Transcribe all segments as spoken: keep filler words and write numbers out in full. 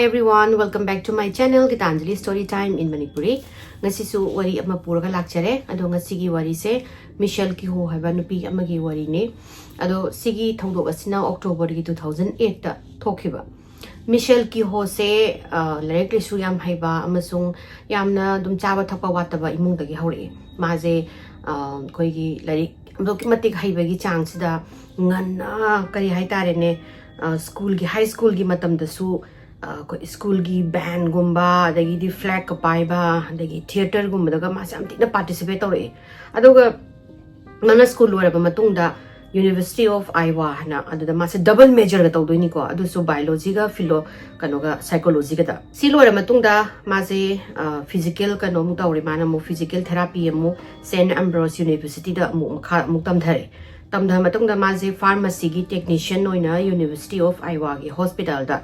Everyone, welcome back to my channel, Gitanjali Story Time in Manipuri. ꯉꯁꯤꯁꯨ ꯋꯥꯔꯤ ꯑꯃ ꯄꯨꯔꯒ ꯂꯥꯛꯆꯔꯦ꯫ ꯑꯗꯣ ꯉꯁꯤꯒꯤ ꯋꯥꯔꯤꯁꯦ ꯃꯤꯁꯦꯜ ꯀꯤꯍꯣ ꯍꯥꯏꯕ ꯅꯨꯄꯤ ꯑꯃꯒꯤ ꯋꯥꯔꯤꯅꯤ꯫ ꯑꯗꯣ ꯁꯤꯒꯤ ꯊꯧꯗꯣꯛ ꯑꯁꯤꯅ October ꯒꯤ two thousand eight ꯇ ꯊꯣꯛꯈꯤꯕ꯫ ꯃꯤꯁꯦꯜ ꯀꯤꯍꯣꯁꯦ, ꯑ, ꯂꯥꯏꯔꯤꯛ ꯂꯥꯏꯁꯨ ꯌꯥꯝ ꯍꯩꯕ ꯑꯃꯁꯨꯡ ꯌꯥꯝꯅ ꯑꯗꯨꯝ ꯆꯥꯕ ꯊꯛꯄ ꯋꯥꯠꯇꯕ ꯏꯃꯨꯡꯗꯒꯤ ꯍꯧꯔꯛꯑꯦ꯫ ꯃꯥꯁꯦ, ꯑ, ꯑꯩꯈꯣꯏꯒꯤ ꯂꯥꯏꯔꯤꯛ ꯑꯗꯨꯛꯀꯤ ꯃꯇꯤꯛ ꯍꯩꯕꯒꯤ ꯆꯥꯡꯁꯤꯗ ꯉꯟꯅ, ꯀꯔꯤ ꯍꯥꯏꯇꯥꯔꯦꯅꯦ, ꯑ, ꯁ꯭ꯀꯨꯜꯒꯤ, ꯍꯥꯏ ꯁ꯭ꯀꯨꯜꯒꯤ ꯃꯇꯝꯗꯁꯨ, ꯑ, ꯑꯩꯈꯣꯏ ꯁ꯭ꯀꯨꯜꯒꯤ ꯕꯦꯟꯒꯨꯝꯕ, ꯑꯗꯒꯤꯗꯤ ꯐ꯭ꯂꯦꯒꯀ ꯄꯥꯏꯕ, ꯑꯗꯒꯤ ꯊꯤꯌꯦꯇꯔꯒꯨꯝꯕꯗꯒ ꯃꯥꯁꯦ ꯌꯥꯝ ꯊꯤꯅ ꯄꯥꯔꯇꯤꯁꯤꯄꯦꯠ ꯇꯧꯔꯛꯑꯦ꯫ ꯑꯗꯨꯒ ꯃꯥꯅ ꯁ꯭ꯀꯨꯜ ꯂꯣꯏꯔꯕ ꯃꯇꯨꯡꯗ University of Iowa ꯍꯥꯏꯅ ꯑꯗꯨꯗ ꯃꯥꯁꯦ ꯗꯕꯜ ꯃꯦꯖꯔꯒ ꯇꯧꯗꯣꯏꯅꯤꯀꯣ, ꯑꯗꯨꯁꯨ ꯕꯥꯏꯑꯣꯂꯣꯖꯤꯒ ꯐꯤꯂꯣ, ꯀꯩꯅꯣꯒ, ꯁꯥꯏꯀꯣꯂꯣꯖꯤꯒꯗ꯫ ꯁꯤ ꯂꯣꯏꯔ ꯃꯇꯨꯡꯗ ꯃꯥꯁꯦ, ꯑ, ꯐꯤꯖꯤꯀꯦꯜ ꯀꯩꯅꯣꯃꯨꯛ ꯇꯧꯔꯦ, ꯃꯥꯅ ꯑꯃꯨꯛ ꯐꯤꯖꯤꯀꯦꯜ ꯊꯦꯔꯥꯄꯤ ꯑꯃꯨꯛ ꯁꯦꯟ ꯑꯦꯝꯕ꯭ꯔꯣꯁ ꯌꯨꯅꯤꯚꯔꯁꯤꯇꯤꯗ ꯑꯃꯨꯛ ꯃꯈꯥ ꯑꯃꯨꯛ ꯇꯝꯊꯔꯦ꯫ ꯇꯝꯊꯔ ꯃꯇꯨꯡꯗ ꯃꯥꯁꯦ ꯐꯥꯔꯃꯥꯁꯤꯒꯤ ꯇꯦꯛꯅꯤꯁꯤꯌꯟ ꯑꯣꯏꯅ University of Iowa ꯒꯤ ꯍꯣꯁꯄꯤꯇꯥꯜꯗ,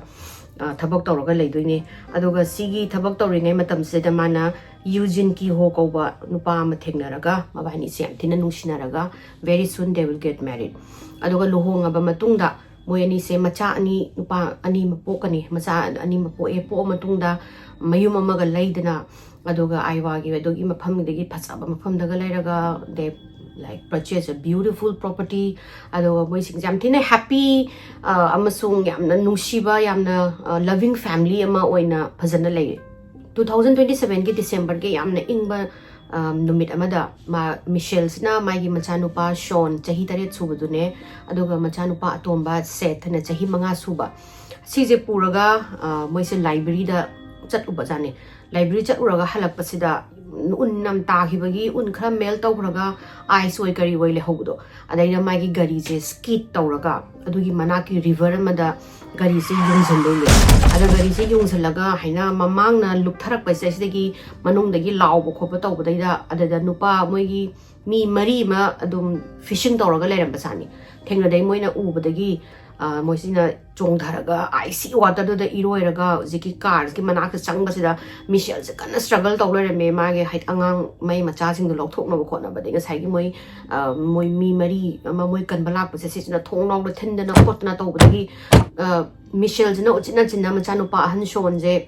ꯑ, ꯊꯕꯛ ꯇꯧꯔꯒ ꯂꯩꯗꯣꯏꯅꯦ꯫ ꯑꯗꯨꯒ ꯁꯤꯒꯤ ꯊꯕꯛ ꯇꯧꯔꯤꯉꯩ ꯃꯇꯝꯁꯤꯗ ꯃꯥꯅ ꯌꯨꯖꯤꯟ ꯀꯤꯍꯣ ꯀꯧꯕ ꯅꯨꯄꯥ ꯑꯃ ꯊꯦꯡꯅꯔꯒ, ꯃꯕꯥꯅꯤꯁꯦ ꯌꯥꯝ ꯊꯤꯅ ꯅꯨꯡꯁꯤꯅꯔꯒ, very soon they will get married. ꯑꯗꯨꯒ ꯂꯨꯍꯣꯡꯉꯕ ꯃꯇꯨꯡꯗ ꯃꯣꯏ ꯑꯅꯤꯁꯦ ꯃꯆꯥ ꯑꯅꯤ, ꯅꯨꯄꯥ ꯑꯅꯤ ꯑꯃ ꯄꯣꯛꯀꯅꯤ꯫ ꯃꯆꯥ ꯑꯅꯤ ꯑꯃ ꯄꯣꯛꯑꯦ꯫ ꯄꯣꯛꯑ ꯃꯇꯨꯡꯗ ꯃꯌꯨꯝ ꯑꯃꯒ ꯂꯩꯗꯅ, ꯑꯗꯨꯒ ꯑꯥꯏꯋꯥꯒꯤ ꯑꯗꯨꯒꯤ ꯃꯐꯝꯗꯒꯤ ꯐꯖꯕ ꯃꯐꯝꯗꯒ ꯂꯩꯔꯒ, they, like, purchase a beautiful property꯫ ꯑꯗꯨꯒ ꯃꯣꯏꯁꯤꯡꯁꯦ ꯌꯥꯝ ꯊꯤꯅ ꯍꯦꯄꯤ, ꯑ, ꯑꯃꯁꯨꯡ ꯌꯥꯝꯅ ꯅꯨꯡꯁꯤꯕ, ꯌꯥꯝꯅ, ꯑ, loving family ꯑꯃ ꯑꯣꯏꯅ ꯐꯖꯅ ꯂꯩꯔꯦ꯫ Two thousand twenty seven ꯒꯤ December ꯒꯤ ꯌꯥꯝꯅ ꯏꯪꯕ, ꯑ, ꯅꯨꯃꯤꯠ ꯑꯃꯗ ꯃꯥ, ꯃꯤꯁꯦꯜꯁꯤꯅ ꯃꯥꯒꯤ ꯃꯆꯥꯅꯨꯄꯥ ꯁꯣꯟ, ꯆꯍꯤ ꯇꯔꯦꯠ ꯁꯨꯕꯗꯨꯅꯦ, ꯑꯗꯨꯒ ꯃꯆꯥꯅꯨꯄꯥ ꯑꯇꯣꯝꯕ ꯁꯦꯠ ꯍꯥꯏꯅ ꯆꯍꯤ ꯃꯉꯥ ꯁꯨꯕ, ꯁꯤꯁꯦ ꯄꯨꯔꯒ, ꯑ, ꯃꯣꯏꯁꯦ ꯂꯥꯏꯕ꯭ꯔꯦꯔꯤꯗ ꯆꯠꯂꯨꯕꯖꯥꯠꯅꯤ꯫ ꯂꯥꯏꯕ꯭ꯔꯦꯔꯤ ꯆꯠꯂꯨꯔꯒ ꯍꯜꯂꯛꯄꯁꯤꯗ ꯎꯟ ꯌꯥꯝ ꯇꯥꯈꯤꯕꯒꯤ ꯎꯟ ꯈꯔ ꯃꯦꯜ ꯇꯧꯈ꯭ꯔꯒ ꯑꯥꯏꯁ ꯑꯣꯏ ꯀꯔꯤ ꯑꯣꯏ ꯂꯩꯍꯧꯕꯗꯣ, ꯑꯗꯩꯗ ꯃꯥꯒꯤ ꯒꯥꯔꯤꯁꯦ ꯁ꯭ꯀꯤꯠ ꯇꯧꯔꯒ ꯑꯗꯨꯒꯤ ꯃꯅꯥꯛꯀꯤ ꯔꯤꯚꯔ ꯑꯃꯗ ꯒꯥꯔꯤꯁꯦ ꯌꯨꯡꯁꯤꯟꯗꯣꯏꯅꯦ꯫ ꯑꯗ ꯒꯥꯔꯤꯁꯦ ꯌꯨꯡꯁꯤꯜꯂꯒ ꯍꯥꯏꯅ ꯃꯃꯥꯡꯅ ꯂꯨꯞꯊꯔꯛꯄꯁꯦ, ꯁꯤꯗꯒꯤ ꯃꯅꯨꯡꯗꯒꯤ ꯂꯥꯎꯕ ꯈꯣꯠꯄ ꯇꯧꯕꯗꯩꯗ, ꯑꯗꯨꯗ ꯅꯨꯄꯥ ꯃꯣꯏꯒꯤ ꯃꯤ ꯃꯔꯤ ꯑꯃ ꯑꯗꯨꯝ fishing ꯇꯧꯔꯒ ꯂꯩꯔꯝꯕꯖꯥꯠꯅꯤ꯫ ꯊꯦꯡꯅꯗꯩ ꯃꯣꯏꯅ ꯎꯕꯗꯒꯤ, ꯑ, ꯃꯣꯏꯁꯤꯅ ꯆꯣꯡꯊꯔꯒ icy waterꯗꯨꯗ ꯏꯔꯣꯏꯔꯒ ꯍꯧꯖꯤꯛꯀꯤ carꯁꯤꯒꯤ ꯃꯅꯥꯛꯇ ꯆꯪꯕꯁꯤꯗ ꯃꯤꯁꯦꯜꯁꯦ ꯀꯟꯅ struggle ꯇꯧ ꯂꯩꯔꯝꯃꯦ꯫ ꯃꯥꯒꯤ ꯍꯥꯏꯗꯤ ꯑꯉꯥꯡ ꯃꯥꯏ ꯃꯆꯥꯁꯤꯡꯗꯣ ꯂꯧꯊꯣꯛꯅꯕ ꯈꯣꯠꯅꯕꯗꯒꯤ ꯉꯁꯥꯏꯒꯤ ꯃꯣꯏ, ꯑ, ꯃꯣꯏ ꯃꯤ ꯃꯔꯤ ꯑꯃ ꯃꯣꯏ ꯀꯟꯕ ꯂꯥꯛꯄꯁꯦ ꯁꯤꯁꯤꯅ ꯊꯣꯡꯅꯥꯎꯗ ꯊꯤꯟꯗꯅ ꯈꯣꯠꯇꯅ ꯇꯧꯕꯗꯒꯤ, ꯑ, ꯃꯤꯁꯦꯜꯁꯤꯅ ꯎꯆꯤꯟ ꯅꯥꯆꯤꯟꯅ ꯃꯆꯥꯅꯨꯄꯥ ꯑꯍꯟ ꯁꯣꯟꯁꯦ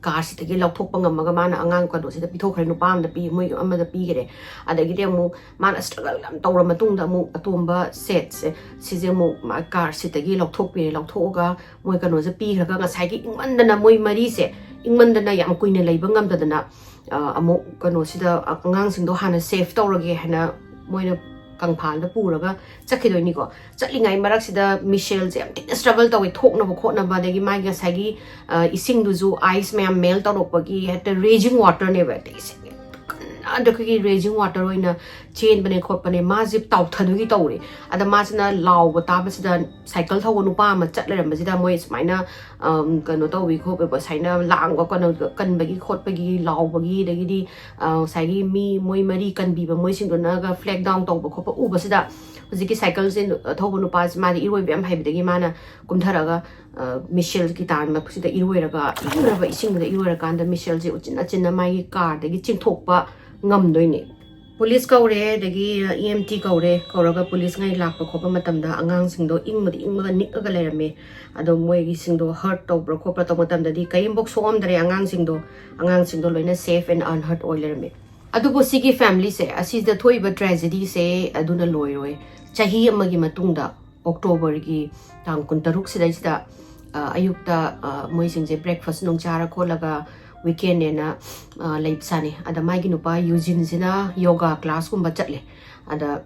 carꯁꯤꯗꯒꯤ ꯂꯧꯊꯣꯛꯄ ꯉꯝꯃꯒ ꯃꯥꯅ ꯑꯉꯥꯡ ꯀꯩꯅꯣꯁꯤꯗ ꯄꯤꯊꯣꯛꯈ꯭ꯔꯦ, ꯅꯨꯄꯥ ꯑꯃꯗ ꯄꯤ, ꯃꯣꯏ ꯑꯃꯗ ꯄꯤꯈꯔꯦ꯫ ꯑꯗꯒꯤꯗꯤ ꯑꯃꯨꯛ ꯃꯥꯅ struggle ꯌꯥꯝ ꯇꯧꯔ ꯃꯇꯨꯡꯗ ꯑꯃꯨꯛ ꯑꯇꯣꯝꯕ ꯁꯦꯠꯁꯦ ꯁꯤꯁꯦ ꯑꯃꯨꯛ ꯃꯥ car seatꯇꯒꯤ ꯂꯧꯊꯣꯛꯄꯤꯔꯦ꯫ ꯂꯧꯊꯣꯛꯑꯒ ꯃꯣꯏ ꯀꯩꯅꯣꯁꯦ ꯄꯤꯈ꯭ꯔꯒ ꯉꯁꯥꯏꯒꯤ ꯏꯪꯃꯟꯗꯅ ꯃꯣꯏ ꯃꯔꯤꯁꯦ ꯏꯪꯃꯟꯗꯅ ꯌꯥꯝ ꯀꯨꯏꯅ ꯂꯩꯕ ꯉꯝꯗꯗꯅ, ꯑ, ꯑꯃꯨꯛ ꯀꯩꯅꯣꯁꯤꯗ ꯑꯉꯥꯡꯁꯤꯡꯗꯣ ꯍꯥꯟꯅ save ꯇꯧꯔꯒꯦ ꯍꯥꯏꯅ ꯃꯣꯏꯅ ꯀꯪꯐꯥꯜꯗ ꯄꯨꯔꯒ ꯆꯠꯈꯤꯗꯣꯏꯅꯤꯀꯣ꯫ ꯆꯠꯂꯤꯉꯩ ꯃꯔꯛꯁꯤꯗ ꯃꯤꯁꯦꯜꯁꯦ ꯌꯥꯝ ꯊꯤꯅ struggle ꯇꯧꯋꯦ ꯊꯣꯛꯅꯕ ꯈꯣꯠꯅꯕ꯫ ꯑꯗꯒꯤ ꯃꯥꯒꯤ ꯉꯁꯥꯏꯒꯤ, ꯑ, ꯏꯁꯤꯡꯗꯨꯁꯨ ice ꯃꯌꯥꯝ melt ꯇꯧꯔꯛꯄꯒꯤ ꯍꯦꯛꯇ raging waterꯅꯦꯕ꯫ ꯍꯦꯛꯇ ꯏꯁꯤꯡ ꯀꯟꯅ ꯑꯩꯈꯣꯏꯒꯤ raging water ꯑꯣꯏꯅ ꯆꯦꯟꯕꯅꯦ ꯈꯣꯠꯄꯅꯦ꯫ ꯃꯥꯁꯦ ꯇꯥꯎꯊꯗꯨꯒꯤ ꯇꯧꯔꯦ꯫ ꯑꯗ ꯃꯥꯁꯤꯅ ꯂꯥꯎꯕ ꯇꯥꯕꯁꯤꯗ cycle ꯊꯧꯕ ꯅꯨꯄꯥ ꯑꯃ ꯆꯠ ꯂꯩꯔꯝꯕꯁꯤꯗ ꯃꯣꯏ ꯁꯨꯃꯥꯏꯅ, ꯑꯝ, ꯀꯩꯅꯣ ꯇꯧꯕꯤ ꯈꯣꯠꯄꯤ, ꯁꯨꯃꯥꯏꯅ ꯂꯥꯡꯕ ꯀꯩꯅꯣ ꯀꯟꯕꯒꯤ ꯈꯣꯠꯄꯒꯤ ꯂꯥꯎꯕꯒꯤ, ꯑꯗꯒꯤꯗꯤ, ꯑ, ꯉꯁꯥꯏꯒꯤ ꯃꯤ ꯃꯣꯏ ꯃꯔꯤ ꯀꯟꯕꯤꯕ ꯃꯣꯏꯁꯤꯡꯗꯨꯅꯒ flag down ꯇꯧꯕ ꯈꯣꯠꯄ ꯎꯕꯁꯤꯗ ꯍꯧꯖꯤꯛꯀꯤ cycleꯁꯦ ꯊꯧꯕ ꯅꯨꯄꯥꯁꯤ ꯃꯥꯗꯤ ꯏꯔꯣꯏꯕ ꯌꯥꯝ ꯍꯩꯕꯗꯒꯤ ꯃꯥꯅ ꯀꯨꯝꯊꯔꯒ, ꯑ, ꯃꯤꯁꯦꯜꯒꯤ ꯇꯥꯟꯕꯁꯤꯗ ꯏꯔꯣꯏꯔꯒ ꯏꯪꯈ꯭ꯔꯕ ꯏꯁꯤꯡꯗꯨꯗ ꯏꯔꯣꯏꯔꯀꯥꯟꯗ ꯃꯤꯁꯦꯜꯁꯦ ꯎꯆꯤꯟ ꯅꯥꯆꯤꯟꯅ ꯃꯥꯒꯤ carꯗꯒꯤ ꯆꯤꯡꯊꯣꯛꯄ ꯉꯝꯗꯣꯏꯅꯦ꯫ ꯄꯨꯂꯤꯁ ꯀꯧꯔꯦ, ꯑꯗꯒꯤ ꯏ ꯑꯦꯝ ꯇꯤ ꯀꯧꯔꯦ꯫ ꯀꯧꯔꯒ ꯄꯨꯂꯤꯁꯉꯩ ꯂꯥꯛꯄ ꯈꯣꯠꯄ ꯃꯇꯝꯗ ꯑꯉꯥꯡꯁꯤꯡꯗꯣ ꯏꯪꯕꯗꯤ ꯏꯪꯕꯒ ꯅꯤꯛꯑꯒ ꯂꯩꯔꯝꯃꯦ꯫ ꯑꯗꯣ ꯃꯣꯏꯒꯤꯁꯤꯡꯗꯣ hurt ꯇꯧꯕ꯭ꯔꯥ ꯈꯣꯠꯄ꯭ꯔꯥ ꯇꯧꯕ ꯃꯇꯝꯗꯗꯤ ꯀꯔꯤꯝꯐꯥꯎ ꯁꯣꯛꯑꯝꯗ꯭ꯔꯦ ꯑꯉꯥꯡꯁꯤꯡꯗꯣ꯫ ꯑꯉꯥꯡꯁꯤꯡꯗꯣ ꯂꯣꯏꯅ safe and unhurt ꯑꯣꯏ ꯂꯩꯔꯝꯃꯦ꯫ ꯑꯗꯨꯕꯨ ꯁꯤꯒꯤ familyꯁꯦ, ꯑꯁꯤꯗ ꯊꯣꯛꯏꯕ tragedyꯁꯦ ꯑꯗꯨꯅ ꯂꯣꯏꯔꯣꯏ꯫ ꯆꯍꯤ ꯑꯃꯒꯤ ꯃꯇꯨꯡꯗ Octoberꯒꯤ ꯇꯥꯡ ꯀꯨꯟꯇꯔꯨꯛ ꯁꯤꯗꯩꯁꯤꯗ, ꯑ, ꯑꯌꯨꯛꯇ, ꯑ, ꯃꯣꯏꯁꯤꯡꯁꯦ breakfast ꯅꯨꯡ ꯆꯥꯔ ꯈꯣꯠꯂꯒ weekendꯅꯦꯅ, ꯑ, ꯂꯩꯕ ꯁꯥꯅꯤ꯫ ꯑꯗ ꯃꯥꯒꯤ ꯅꯨꯄꯥ ꯌꯨꯖꯤꯟꯁꯤꯅ yoga classꯀꯨꯝꯕ ꯆꯠꯂꯦ꯫ ꯑꯗ,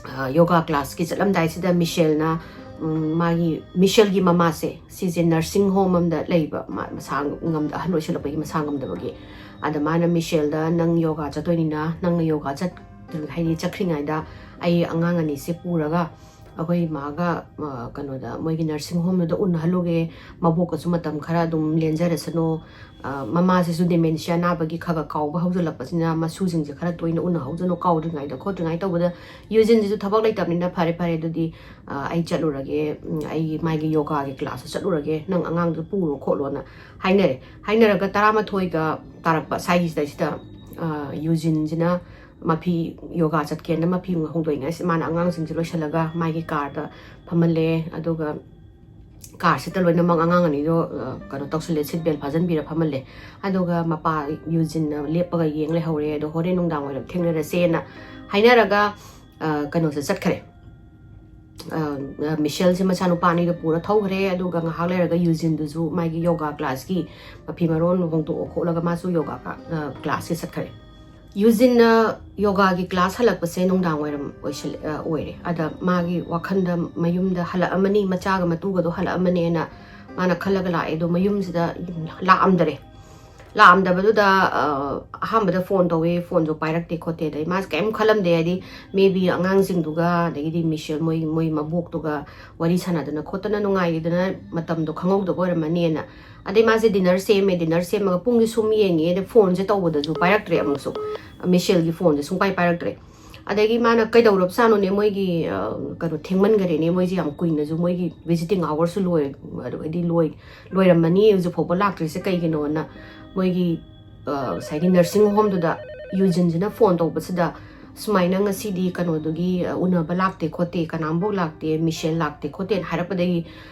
ꯑ, yoga classꯀꯤ ꯆꯠꯂꯝꯗꯥꯏꯁꯤꯗ ꯃꯤꯁꯦꯜꯅ, ꯎꯝ, ꯃꯥꯒꯤ, ꯃꯤꯁꯦꯜꯒꯤ ꯃꯃꯥꯁꯦ, ꯁꯤꯁꯦ nursing home ꯑꯃꯗ ꯂꯩꯕ, ꯃꯥ ꯃꯁꯥ ꯉꯝꯗ-, ꯑꯍꯟ ꯑꯣꯏꯁꯜꯂꯛꯄꯒꯤ ꯃꯁꯥ ꯉꯝꯗꯕꯒꯤ꯫ ꯑꯗ ꯃꯥꯅ ꯃꯤꯁꯦꯜꯗ, "ꯅꯪ yoga ꯆꯠꯇꯣꯏꯅꯤꯅ, ꯅꯪꯅ yoga ꯆꯠ-, ꯍꯥꯏꯗꯤ ꯆꯠꯈ꯭ꯔꯤꯉꯩꯗ ꯑꯩ ꯑꯉꯥꯡ ꯑꯅꯤꯁꯦ ꯄꯨꯔꯒ ꯑꯩꯈꯣꯏ ꯃꯥꯒ ꯀꯩꯅꯣꯗ, ꯃꯣꯏꯒꯤ ꯅꯔꯁꯤꯡ ꯍꯣꯝꯗꯨꯗ ꯎꯅꯍꯜꯂꯨꯒꯦ꯫ ꯃꯕꯣꯛꯀꯁꯨ ꯃꯇꯝ ꯈꯔ ꯑꯗꯨꯝ ꯂꯦꯟꯖꯔꯁꯅꯨ꯫ ꯃꯃꯥꯁꯤꯁꯨ ꯗꯤꯃꯦꯟꯁꯤꯌꯥ ꯅꯥꯕꯒꯤ ꯈꯔ ꯈꯔ ꯀꯥꯎꯕ ꯍꯧꯖꯤꯜꯂꯛꯄꯁꯤꯅ ꯃꯁꯨꯁꯤꯡꯁꯦ ꯈꯔ ꯇꯣꯏꯅ ꯎꯅꯍꯧꯁꯅꯨ, ꯀꯥꯎꯗ꯭ꯔꯤꯉꯩꯗ ꯈꯣꯠꯇ꯭ꯔꯤꯉꯩ ꯇꯧꯕꯗ꯫ ꯌꯨꯖꯤꯟꯁꯤꯁꯨ ꯊꯕꯛ ꯂꯩꯇꯕꯅꯤꯅ, "ꯐꯔꯦ, ꯐꯔꯦ, ꯑꯗꯨꯗꯤ ꯑꯩ ꯆꯠꯂꯨꯔꯒꯦ, ꯑꯩꯒꯤ ꯃꯥꯒꯤ ꯌꯣꯒꯥꯒꯤ ꯀ꯭ꯂꯥꯁꯇ ꯆꯠꯂꯨꯔꯒꯦ, ꯅꯪ ꯑꯉꯥꯡꯗꯨ ꯄꯨꯔꯣ ꯈꯣꯠꯂꯣꯅ" ꯍꯥꯏꯅꯔꯦ꯫ ꯍꯥꯏꯅꯔꯒ ꯇꯔꯥꯃꯥꯊꯣꯏꯒ ꯇꯥꯔꯛꯄ ꯁ꯭ꯋꯥꯏꯒꯤꯁꯤꯗꯩꯁꯤꯗ ꯌꯨꯖꯤꯟꯁꯤꯅ ꯃꯐꯤ, ꯌꯣꯒꯥ ꯆꯠꯀꯦꯅ ꯃꯐꯤ ꯑꯃ ꯍꯣꯡꯗꯣꯛꯏꯉꯩꯁꯤ ꯃꯥꯅ ꯑꯉꯥꯡꯁꯤꯡꯁꯦ ꯂꯣꯏꯁꯤꯜꯂꯒ ꯃꯥꯒꯤ ꯀꯥꯔꯗ ꯐꯝꯍꯜꯂꯦ꯫ ꯑꯗꯨꯒ ꯀꯥꯔꯁꯤꯗ ꯂꯣꯏꯅꯃꯛ ꯑꯉꯥꯡ ꯑꯅꯤꯗꯣ ꯀꯩꯅꯣ ꯇꯧꯁꯜꯂꯦ, ꯁꯤꯠ ꯕꯦꯜ ꯐꯥꯖꯟꯕꯤꯔ ꯐꯝꯍꯜꯂꯦ꯫ ꯑꯗꯨꯒ ꯃꯄꯥ ꯌꯨꯖꯤꯟꯅ ꯂꯦꯞꯄꯒ ꯌꯦꯡ ꯂꯩꯍꯧꯔꯦ꯫ ꯑꯗꯣ ꯍꯣꯔꯦꯟ ꯅꯨꯡꯗꯥꯡ ꯋꯥꯏꯔꯝ ꯊꯦꯡꯅꯔꯁꯦꯅ ꯍꯥꯏꯅꯔꯒ ꯀꯩꯅꯣꯁꯦ ꯆꯠꯈ꯭ꯔꯦ꯫ ꯃꯤꯁꯦꯜꯁꯦ ꯃꯆꯥꯅꯨꯄꯥ ꯑꯅꯤꯗꯣ ꯄꯨꯔ ꯊꯧꯈ꯭ꯔꯦ꯫ ꯑꯗꯨꯒ ꯉꯥꯏꯍꯥꯛ ꯂꯩꯔꯒ ꯌꯨꯖꯤꯟꯗꯨꯁꯨ ꯃꯥꯒꯤ ꯌꯣꯒꯥ ꯀ꯭ꯂꯥꯁꯀꯤ ꯃꯐꯤ ꯃꯔꯣꯟ ꯍꯣꯡꯗꯣꯛꯑ ꯈꯣꯠꯂꯒ ꯃꯥꯁꯨ ꯌꯣꯒꯥ ꯀ꯭ꯂꯥꯁꯁꯦ ꯆꯠꯈ꯭ꯔꯦ꯫ ꯌꯨꯖꯤꯟꯅ ꯌꯣꯒꯥꯒꯤ ꯀ꯭ꯂꯥꯁ ꯍꯜꯂꯛꯄꯁꯦ ꯅꯨꯡꯗꯥꯡ ꯋꯥꯏꯔꯝ ꯑꯣꯏꯁꯜꯂ-, ꯑ, ꯑꯣꯏꯔꯦ꯫ ꯑꯗ ꯃꯥꯒꯤ ꯋꯥꯈꯜꯗ ꯃꯌꯨꯝꯗ ꯍꯜꯂꯛꯑꯃꯅꯤ, ꯃꯆꯥꯒ ꯃꯇꯨꯒꯗꯣ ꯍꯜꯂꯛꯑꯃꯅꯦꯅ ꯃꯥꯅ ꯈꯜꯂꯒ ꯂꯥꯛꯑꯦ꯫ ꯑꯗꯣ ꯃꯌꯨꯝꯁꯤꯗ ꯂꯥꯛꯑꯝꯗꯔꯦ꯫ ꯂꯥꯛꯑꯝꯗꯕꯗꯨꯗ, ꯑ, ꯑꯍꯥꯟꯕꯗ ꯐꯣꯟ ꯇꯧꯋꯦ, ꯐꯣꯟꯁꯨ ꯄꯥꯏꯔꯛꯇꯦ ꯈꯣꯠꯇꯦ꯫ ꯑꯗꯩ ꯃꯥꯁꯦ ꯀꯩꯝ ꯈꯜꯂꯝꯗꯦ, ꯍꯥꯏꯗꯤ maybe ꯑꯉꯥꯡꯁꯤꯡꯗꯨꯒ ꯑꯗꯒꯤꯗꯤ ꯃꯤꯁꯦꯜ ꯃꯣꯏ, ꯃꯣꯏ ꯃꯕꯣꯛꯇꯨꯒ ꯋꯥꯔꯤ ꯁꯥꯟꯅꯗꯅ ꯈꯣꯠꯇꯅ ꯅꯨꯡꯉꯥꯏꯗꯅ ꯃꯇꯝꯗꯣ ꯈꯪꯍꯧꯗꯕ ꯑꯣꯏꯔꯝꯃꯅꯤꯅ꯫ ꯑꯗꯩ ꯃꯥꯁꯦ ꯗꯤꯅꯔ ꯁꯦꯝꯃꯦ, ꯗꯤꯅꯔ ꯁꯦꯝꯃꯒ ꯄꯨꯡꯁꯦ ꯁꯨꯝ ꯌꯦꯡꯉꯦ, ꯑꯗꯩ ꯐꯣꯟꯁꯦ ꯇꯧꯕꯗꯁꯨ ꯄꯥꯏꯔꯛꯇ꯭ꯔꯦ ꯑꯃꯨꯛꯁꯨ꯫ ꯃꯤꯁꯦꯜꯒꯤ ꯐꯣꯟꯁꯦ ꯁꯨꯡꯄꯥꯏ ꯄꯥꯏꯔꯛꯇ꯭ꯔꯦ꯫ ꯑꯗꯒꯤ ꯃꯥꯅ ꯀꯩꯗꯧꯔꯕꯖꯥꯠꯅꯣꯅꯦ, ꯃꯣꯏꯒꯤ, ꯑ, ꯀꯩꯅꯣ ꯊꯦꯡꯃꯟꯈꯔꯦꯅꯦ, ꯃꯣꯏꯁꯦ ꯌꯥꯝ ꯀꯨꯏꯅꯁꯨ ꯃꯣꯏꯒꯤ visiting hourꯁꯨ ꯂꯣꯏ-, ꯑꯗꯨ ꯍꯥꯏꯗꯤ ꯂꯣꯏ-, ꯂꯣꯏꯔꯝꯃꯅꯤ, ꯍꯧꯖꯤꯛ ꯐꯥꯎꯕ ꯂꯥꯛꯇ꯭ꯔꯤꯁꯦ ꯀꯩꯒꯤꯅꯣꯅ ꯃꯣꯏꯒꯤ, ꯑ, ꯉꯁꯥꯏꯒꯤ ꯅꯔꯁꯤꯡ ꯍꯣꯝꯗꯨꯗ ꯌꯨꯖꯤꯟꯁꯤꯅ ꯐꯣꯟ ꯇꯧꯕꯁꯤꯗ, "ꯁꯨꯃꯥꯏꯅ ꯉꯁꯤꯗꯤ ꯀꯩꯅꯣꯗꯨꯒꯤ, ꯑ, ꯎꯅꯕ ꯂꯥꯛꯇꯦ ꯈꯣꯠꯇꯦ, ꯀꯅꯥꯝꯐꯥꯎ ꯂꯥꯛꯇꯦ, ꯃꯤꯁꯦꯜ ꯂꯥꯛꯇꯦ ꯈꯣꯠꯇꯦꯅ" ꯍꯥꯏꯔꯛꯄꯗꯒꯤ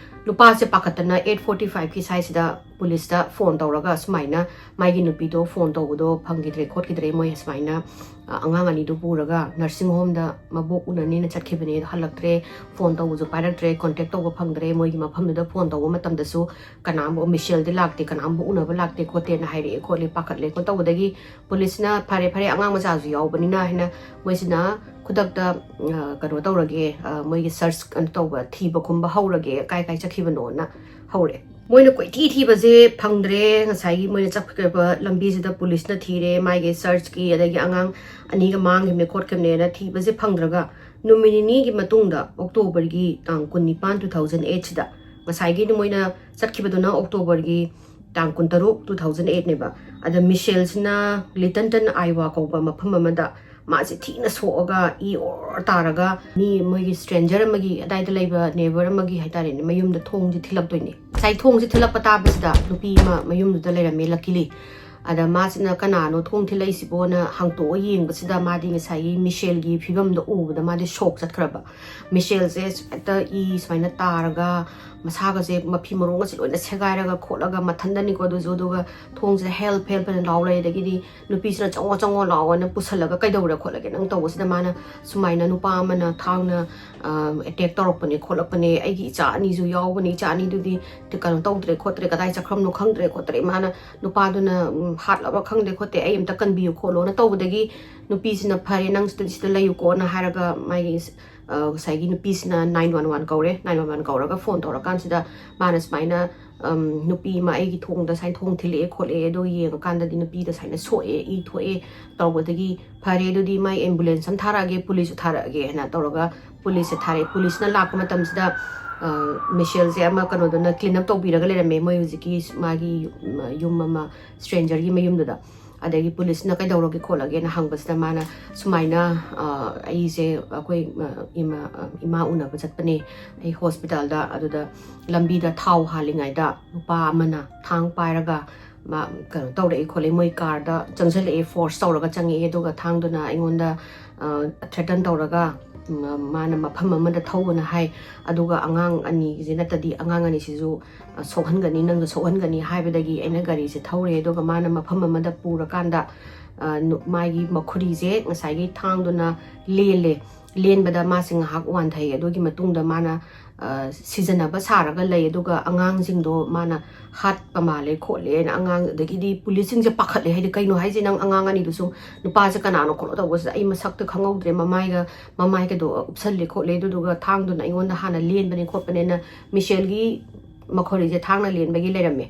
ꯅꯨꯄꯥꯁꯦ ꯄꯥꯈꯠꯇꯅ eight forty fiveꯀꯤ ꯁ꯭ꯋꯥꯏꯁꯤꯗ ꯄꯨꯂꯤꯁꯇ ꯐꯣꯟ ꯇꯧꯔꯒ ꯁꯨꯃꯥꯏꯅ ꯃꯥꯒꯤ ꯅꯨꯄꯤꯗꯣ ꯐꯣꯟ ꯇꯧꯕꯗꯣ ꯐꯪꯈꯤꯗ꯭ꯔꯦ ꯈꯣꯠꯈꯤꯗ꯭ꯔꯦ, ꯃꯣꯏ ꯁꯨꯃꯥꯏꯅ, ꯑ, ꯑꯉꯥꯡ ꯑꯅꯤꯗꯣ ꯄꯨꯔꯒ ꯅꯔꯁꯤꯡ ꯍꯣꯝꯗ ꯃꯕꯣꯛ ꯎꯅꯅꯦꯅ ꯆꯠꯈꯤꯕꯅꯦ, ꯑꯗꯣ ꯍꯜꯂꯛꯇ꯭ꯔꯦ, ꯐꯣꯟ ꯇꯧꯕꯁꯨ ꯄꯥꯏꯔꯛꯇ꯭ꯔꯦ, ꯀꯣꯟꯇꯦꯛ ꯇꯧꯕ ꯐꯪꯗ꯭ꯔꯦ, ꯃꯣꯏꯒꯤ ꯃꯐꯝꯗꯨꯗ ꯐꯣꯟ ꯇꯧꯕ ꯃꯇꯝꯗꯁꯨ ꯀꯅꯥꯝꯕꯨ, ꯃꯤꯁꯦꯜꯗꯤ ꯂꯥꯛꯇꯦ, ꯀꯅꯥꯝꯕꯨ ꯎꯅꯕ ꯂꯥꯛꯇꯦ ꯈꯣꯠꯇꯦꯅ ꯍꯥꯏꯔꯛꯑꯦ ꯈꯣꯠꯂꯦ, ꯄꯥꯈꯠꯂꯦ ꯈꯣꯠ ꯇꯧꯕꯗꯒꯤ ꯄꯨꯂꯤꯁꯅ "ꯐꯔꯦ, ꯐꯔꯦ, ꯑꯉꯥꯡ ꯃꯆꯥꯁꯨ ꯌꯥꯎꯕꯅꯤꯅ" ꯍꯥꯏꯅ ꯃꯣꯏꯁꯤꯅ ꯈꯨꯗꯛꯇ, ꯑ, ꯀꯩꯅꯣ ꯇꯧꯔꯒꯦ, ꯑ, ꯃꯣꯏꯒꯤ ꯁꯔꯆ ꯀꯩꯅꯣ ꯇꯧꯕ, ꯊꯤꯕ ꯈꯨꯝꯕ ꯍꯧꯔꯒꯦ, ꯀꯥꯏ ꯀꯥꯏ ꯆꯠꯈꯤꯕꯅꯣꯅ ꯍꯧꯔꯦ꯫ ꯃꯣꯏꯅ ꯀꯣꯏꯊꯤ ꯊꯤꯕꯁꯦ ꯐꯪꯗ꯭ꯔꯦ꯫ ꯉꯁꯥꯏꯒꯤ ꯃꯣꯏꯅ ꯆꯠꯈ꯭ꯔꯕ ꯂꯝꯕꯤꯁꯤꯗ ꯄꯨꯂꯤꯁꯅ ꯊꯤꯔꯦ, ꯃꯥꯒꯤ ꯁꯔꯆꯀꯤ, ꯑꯗꯒꯤ ꯑꯉꯥꯡ ꯑꯅꯤꯒ ꯃꯥꯡꯈꯤꯕꯅꯦ ꯈꯣꯠꯈꯤꯕꯅꯦꯅ ꯊꯤꯕꯁꯦ ꯐꯪꯗ꯭ꯔꯒ ꯅꯨꯃꯤꯠ ꯅꯤꯅꯤꯒꯤ ꯃꯇꯨꯡꯗ, ꯑꯣꯛꯇꯣꯕꯔꯒꯤ ꯇꯥꯡ ꯀꯨꯟꯅꯤꯄꯥꯟ, two thousand eight ꯁꯤꯗ, ꯉꯁꯥꯏꯒꯤ ꯃꯣꯏꯅ ꯆꯠꯈꯤꯕꯗꯨꯅ ꯑꯣꯛꯇꯣꯕꯔꯒꯤ ꯇꯥꯡ ꯀꯨꯟꯇꯔꯨꯛ, two thousand eight ꯅꯦꯕ꯫ ꯑꯗ ꯃꯤꯁꯦꯜꯁꯤꯅ ꯂꯤꯇꯟꯇꯟ, ꯑꯥꯏꯋꯥ ꯀꯧꯕ ꯃꯐꯝ ꯑꯃꯗ ꯃꯥꯁꯦ ꯊꯤꯅ ꯁꯣꯛꯑꯒ, ꯏ ꯑꯣꯔ ꯇꯥꯔꯒ, ꯃꯤ, ꯃꯣꯏꯒꯤ ꯁ꯭ꯇ꯭ꯔꯦꯟꯖꯔ ꯑꯃꯒꯤ, ꯑꯗꯥꯏꯗ ꯂꯩꯕ ꯅꯦꯕꯔ ꯑꯃꯒꯤ ꯍꯥꯏꯇꯥꯔꯦꯅꯦ, ꯃꯌꯨꯝꯗ ꯊꯣꯡꯁꯦ ꯊꯤꯜꯂꯛꯇꯣꯏꯅꯦ꯫ ꯉꯁꯥꯏ ꯊꯣꯡꯁꯦ ꯊꯤꯜꯂꯛꯄ ꯇꯥꯕꯁꯤꯗ ꯅꯨꯄꯤ ꯑꯃ ꯃꯌꯨꯝꯗꯨꯗ ꯂꯩꯔꯝꯃꯦ, luckily꯫ ꯑꯗ ꯃꯥꯁꯤꯅ ꯀꯅꯥꯅꯣ ꯊꯣꯡ ꯊꯤꯜꯂꯛꯏꯁꯤꯕꯣꯅ ꯍꯥꯡꯇꯣꯛꯑ ꯌꯦꯡꯕꯁꯤꯗ, ꯃꯥꯗꯤ ꯉꯁꯥꯏꯒꯤ ꯃꯤꯁꯦꯜꯒꯤ ꯐꯤꯕꯝꯗꯣ ꯎꯕꯗ ꯃꯥꯗꯤ ꯁꯣꯛ ꯆꯠꯈ꯭ꯔꯕ꯫ ꯃꯤꯁꯦꯜꯁꯦ ꯍꯦꯛꯇ ꯏ ꯁꯨꯃꯥꯏꯅ ꯇꯥꯔꯒ, ꯃꯁꯥꯒꯁꯦ, ꯃꯐꯤ ꯃꯔꯣꯡꯒꯁꯦ ꯂꯣꯏꯅ ꯁꯦꯒꯥꯏꯔꯒ ꯈꯣꯠꯂꯒ, ꯃꯊꯟꯗꯅꯤꯀꯣ ꯑꯗꯨꯁꯨ, ꯑꯗꯨꯒ ꯊꯣꯡꯁꯤꯗ "Help, help" ꯍꯥꯏꯅ ꯂꯥꯎ ꯂꯩ꯫ ꯑꯗꯒꯤꯗꯤ ꯅꯨꯄꯤꯁꯤꯅ "ꯆꯪꯉꯣ, ꯆꯪꯉꯣ, ꯂꯥꯛꯑꯣꯅ" ꯄꯨꯁꯜꯂꯒ, "ꯀꯩꯗꯧꯔꯦ ꯈꯣꯠꯂꯒꯦ ꯅꯪ ꯇꯧꯕꯁꯤꯗ?" ꯃꯥꯅ ꯁꯨꯃꯥꯏꯅ, "ꯅꯨꯄꯥ ꯑꯃꯅ ꯊꯥꯡꯅ ꯑꯦꯇꯦꯛ ꯇꯧꯔꯛꯄꯅꯦ ꯈꯣꯠꯂꯛꯄꯅꯦ, ꯑꯩꯒꯤ ꯏꯆꯥ ꯑꯅꯤꯁꯨ ꯌꯥꯎꯕꯅꯦ, ꯏꯆꯥ ꯑꯅꯤꯗꯨꯗꯤ ꯀꯩꯅꯣ ꯇꯧꯗ꯭ꯔꯦ ꯈꯣꯠꯇ꯭ꯔꯦ, ꯀꯗꯥꯏ ꯆꯠꯈ꯭ꯔꯕꯅꯣ ꯈꯪꯗ꯭ꯔꯦ ꯈꯣꯠꯇ꯭ꯔꯦ, ꯃꯥꯅ ꯅꯨꯄꯥꯗꯨꯅ, ꯎꯝ, ꯍꯥꯠꯂꯕ ꯈꯪꯗꯦ ꯈꯣꯠꯇꯦ, ꯑꯩ ꯑꯝꯇ ꯀꯟꯕꯤꯌꯨ ꯈꯣꯠꯂꯣꯅ" ꯇꯧꯕꯗꯒꯤ, ꯅꯨꯄꯤꯁꯤꯅ "ꯐꯔꯦ, ꯅꯪ ꯁꯤꯗ, ꯁꯤꯗ ꯂꯩꯌꯨꯀꯣꯅ" ꯍꯥꯏꯔꯒ, ꯃꯥꯒꯤ, ꯑ, ꯉꯁꯥꯏꯒꯤ ꯅꯨꯄꯤꯁꯤꯅ nine one one ꯀꯧꯔꯦ꯫ Nine one one ꯀꯧꯔꯒ ꯐꯣꯟ ꯇꯧꯔꯀꯥꯟꯁꯤꯗ, ꯃꯥꯅ ꯁꯨꯃꯥꯏꯅ, ꯎꯝ, "ꯅꯨꯄꯤ ꯑꯃ ꯑꯩꯒꯤ ꯊꯣꯡꯗ ꯁꯨꯃꯥꯏꯅ ꯊꯣꯡ ꯊꯤꯜꯂꯛꯑꯦ ꯈꯣꯠꯂꯛꯑꯦ, ꯑꯗꯣ ꯌꯦꯡꯉꯀꯥꯟꯗꯗꯤ ꯅꯨꯄꯤꯗ ꯁꯨꯃꯥꯏꯅ ꯁꯣꯛꯑꯦ, ꯏ ꯊꯣꯛꯑꯦ" ꯇꯧꯕꯗꯒꯤ, "ꯐꯔꯦ, ꯑꯗꯨꯗꯤ ꯃꯥꯏ ambulance ꯑꯃ ꯊꯥꯔꯛꯑꯒꯦ, ꯄꯨꯂꯤꯁꯁꯨ ꯊꯥꯔꯛꯑꯒꯦ" ꯍꯥꯏꯅ ꯇꯧꯔꯒ ꯄꯨꯂꯤꯁꯁꯦ ꯊꯥꯔꯛꯑꯦ꯫ ꯄꯨꯂꯤꯁꯅ ꯂꯥꯛꯄ ꯃꯇꯝꯁꯤꯗ, ꯑ, ꯃꯤꯁꯦꯜꯁꯦ ꯑꯃ ꯀꯩꯅꯣꯗꯨꯅ clean up ꯇꯧꯕꯤꯔꯒ ꯂꯩꯔꯝꯃꯦ, ꯃꯣꯏ ꯍꯧꯖꯤꯛꯀꯤ ꯃꯥꯒꯤ ꯌꯨꯝ, ꯌꯨꯝ ꯑꯃ, ꯁ꯭ꯇ꯭ꯔꯦꯟꯖꯔꯒꯤ ꯃꯌꯨꯝꯗꯨꯗ꯫ ꯑꯗꯒꯤ ꯄꯨꯂꯤꯁꯅ "ꯀꯩꯗꯧꯔꯒꯦ ꯈꯣꯠꯂꯒꯦꯅ" ꯍꯪꯕꯁꯤꯗ, ꯃꯥꯅ ꯁꯨꯃꯥꯏꯅ, ꯑ, "ꯑꯩꯁꯦ, ꯑꯩꯈꯣꯏ, ꯑ, ꯏꯃꯥ, ꯑ, ꯏꯃꯥ ꯎꯅꯕ ꯆꯠꯄꯅꯦ ꯑꯩ ꯍꯣꯁꯄꯤꯇꯥꯜꯗ, ꯑꯗꯨꯗ ꯂꯝꯕꯤꯗ ꯊꯥꯎ ꯍꯥꯜꯂꯤꯉꯩꯗ ꯅꯨꯄꯥ ꯑꯃꯅ ꯊꯥꯡ ꯄꯥꯏꯔꯒ, ꯃꯥ, ꯀꯩꯅꯣ ꯇꯧꯔꯛꯏ ꯈꯣꯠꯂꯤ, ꯃꯣꯏ ꯀꯥꯔꯗ ꯆꯪꯁꯤꯜꯂꯛꯑꯦ, ꯐꯣꯔꯁ ꯇꯧꯔꯒ ꯆꯪꯉꯛꯑꯦ, ꯑꯗꯨꯒ ꯊꯥꯡꯗꯨꯅ ꯑꯩꯉꯣꯟꯗ, ꯑ, ꯊ꯭ꯔꯦꯇꯟ ꯇꯧꯔꯒ, ꯃ-, ꯃꯥꯅ ꯃꯐꯝ ꯑꯃꯗ ꯊꯧꯑꯣꯅ ꯍꯥꯏ, ꯑꯗꯨꯒ ꯑꯉꯥꯡ ꯑꯅꯤꯁꯤ ꯅꯠꯇꯗꯤ, ꯑꯉꯥꯡ ꯑꯅꯤꯁꯤꯁꯨ, ꯑ, ꯁꯣꯛꯍꯟꯒꯅꯤ, ꯅꯪꯁꯨ ꯁꯣꯛꯍꯟꯒꯅꯤ" ꯍꯥꯏꯕꯗꯒꯤ ꯑꯩꯅ ꯒꯥꯔꯤꯁꯦ ꯊꯧꯔꯦ, ꯑꯗꯨꯒ ꯃꯥꯅ ꯃꯐꯝ ꯑꯃꯗ ꯄꯨꯔꯀꯥꯟꯗ, ꯑ, ꯅꯨ-, ꯃꯥꯒꯤ ꯃꯈꯨꯔꯤꯁꯦ ꯉꯁꯥꯏꯒꯤ ꯊꯥꯡꯗꯨꯅ ꯂꯦꯜꯂꯦ꯫ ꯂꯦꯟꯕꯗ ꯃꯥꯁꯦ ꯉꯥꯏꯍꯥꯛ ꯋꯥꯟꯊꯩ꯫ ꯑꯗꯨꯒꯤ ꯃꯇꯨꯡꯗ ꯃꯥꯅ, ꯑ, ꯁꯤꯖꯟꯅꯕ ꯁꯥꯔꯒ ꯂꯩ, ꯑꯗꯨꯒ ꯑꯉꯥꯡꯁꯤꯡꯗꯣ ꯃꯥꯅ ꯍꯥꯠꯄ ꯃꯥꯜꯂꯦ ꯈꯣꯠꯂꯦꯅ, ꯑꯉꯥꯡ, ꯑꯗꯒꯤꯗꯤ ꯄꯨꯂꯤꯁꯁꯤꯡꯁꯦ ꯄꯥꯈꯠꯂꯦ, ꯍꯥꯏꯗꯤ "ꯀꯩꯅꯣ ꯍꯥꯏꯁꯦ, ꯅꯪ ꯑꯉꯥꯡ ꯑꯅꯤꯗꯨꯁꯨ, ꯅꯨꯄꯥꯁꯦ ꯀꯅꯥꯅꯣ ꯈꯣꯠꯂꯣ" ꯇꯧꯕꯁꯤꯗ, "ꯑꯩ ꯃꯁꯛꯇꯤ ꯈꯪꯍꯧꯗ꯭ꯔꯦ, ꯃꯃꯥꯏꯒ, ꯃꯃꯥꯏꯒꯗꯣ ꯎꯞꯁꯜꯂꯦ ꯈꯣꯠꯂꯦ, ꯑꯗꯨꯗꯨꯒ ꯊꯥꯡꯗꯨꯅ ꯑꯩꯉꯣꯟꯗ ꯍꯥꯟꯅ ꯂꯦꯟꯕꯅꯦ ꯈꯣꯠꯄꯅꯦꯅ" ꯃꯤꯁꯦꯜꯒꯤ ꯃꯈꯣꯔꯤꯁꯦ ꯊꯥꯡꯅ ꯂꯦꯟꯕꯒꯤ ꯂꯩꯔꯝꯃꯦ꯫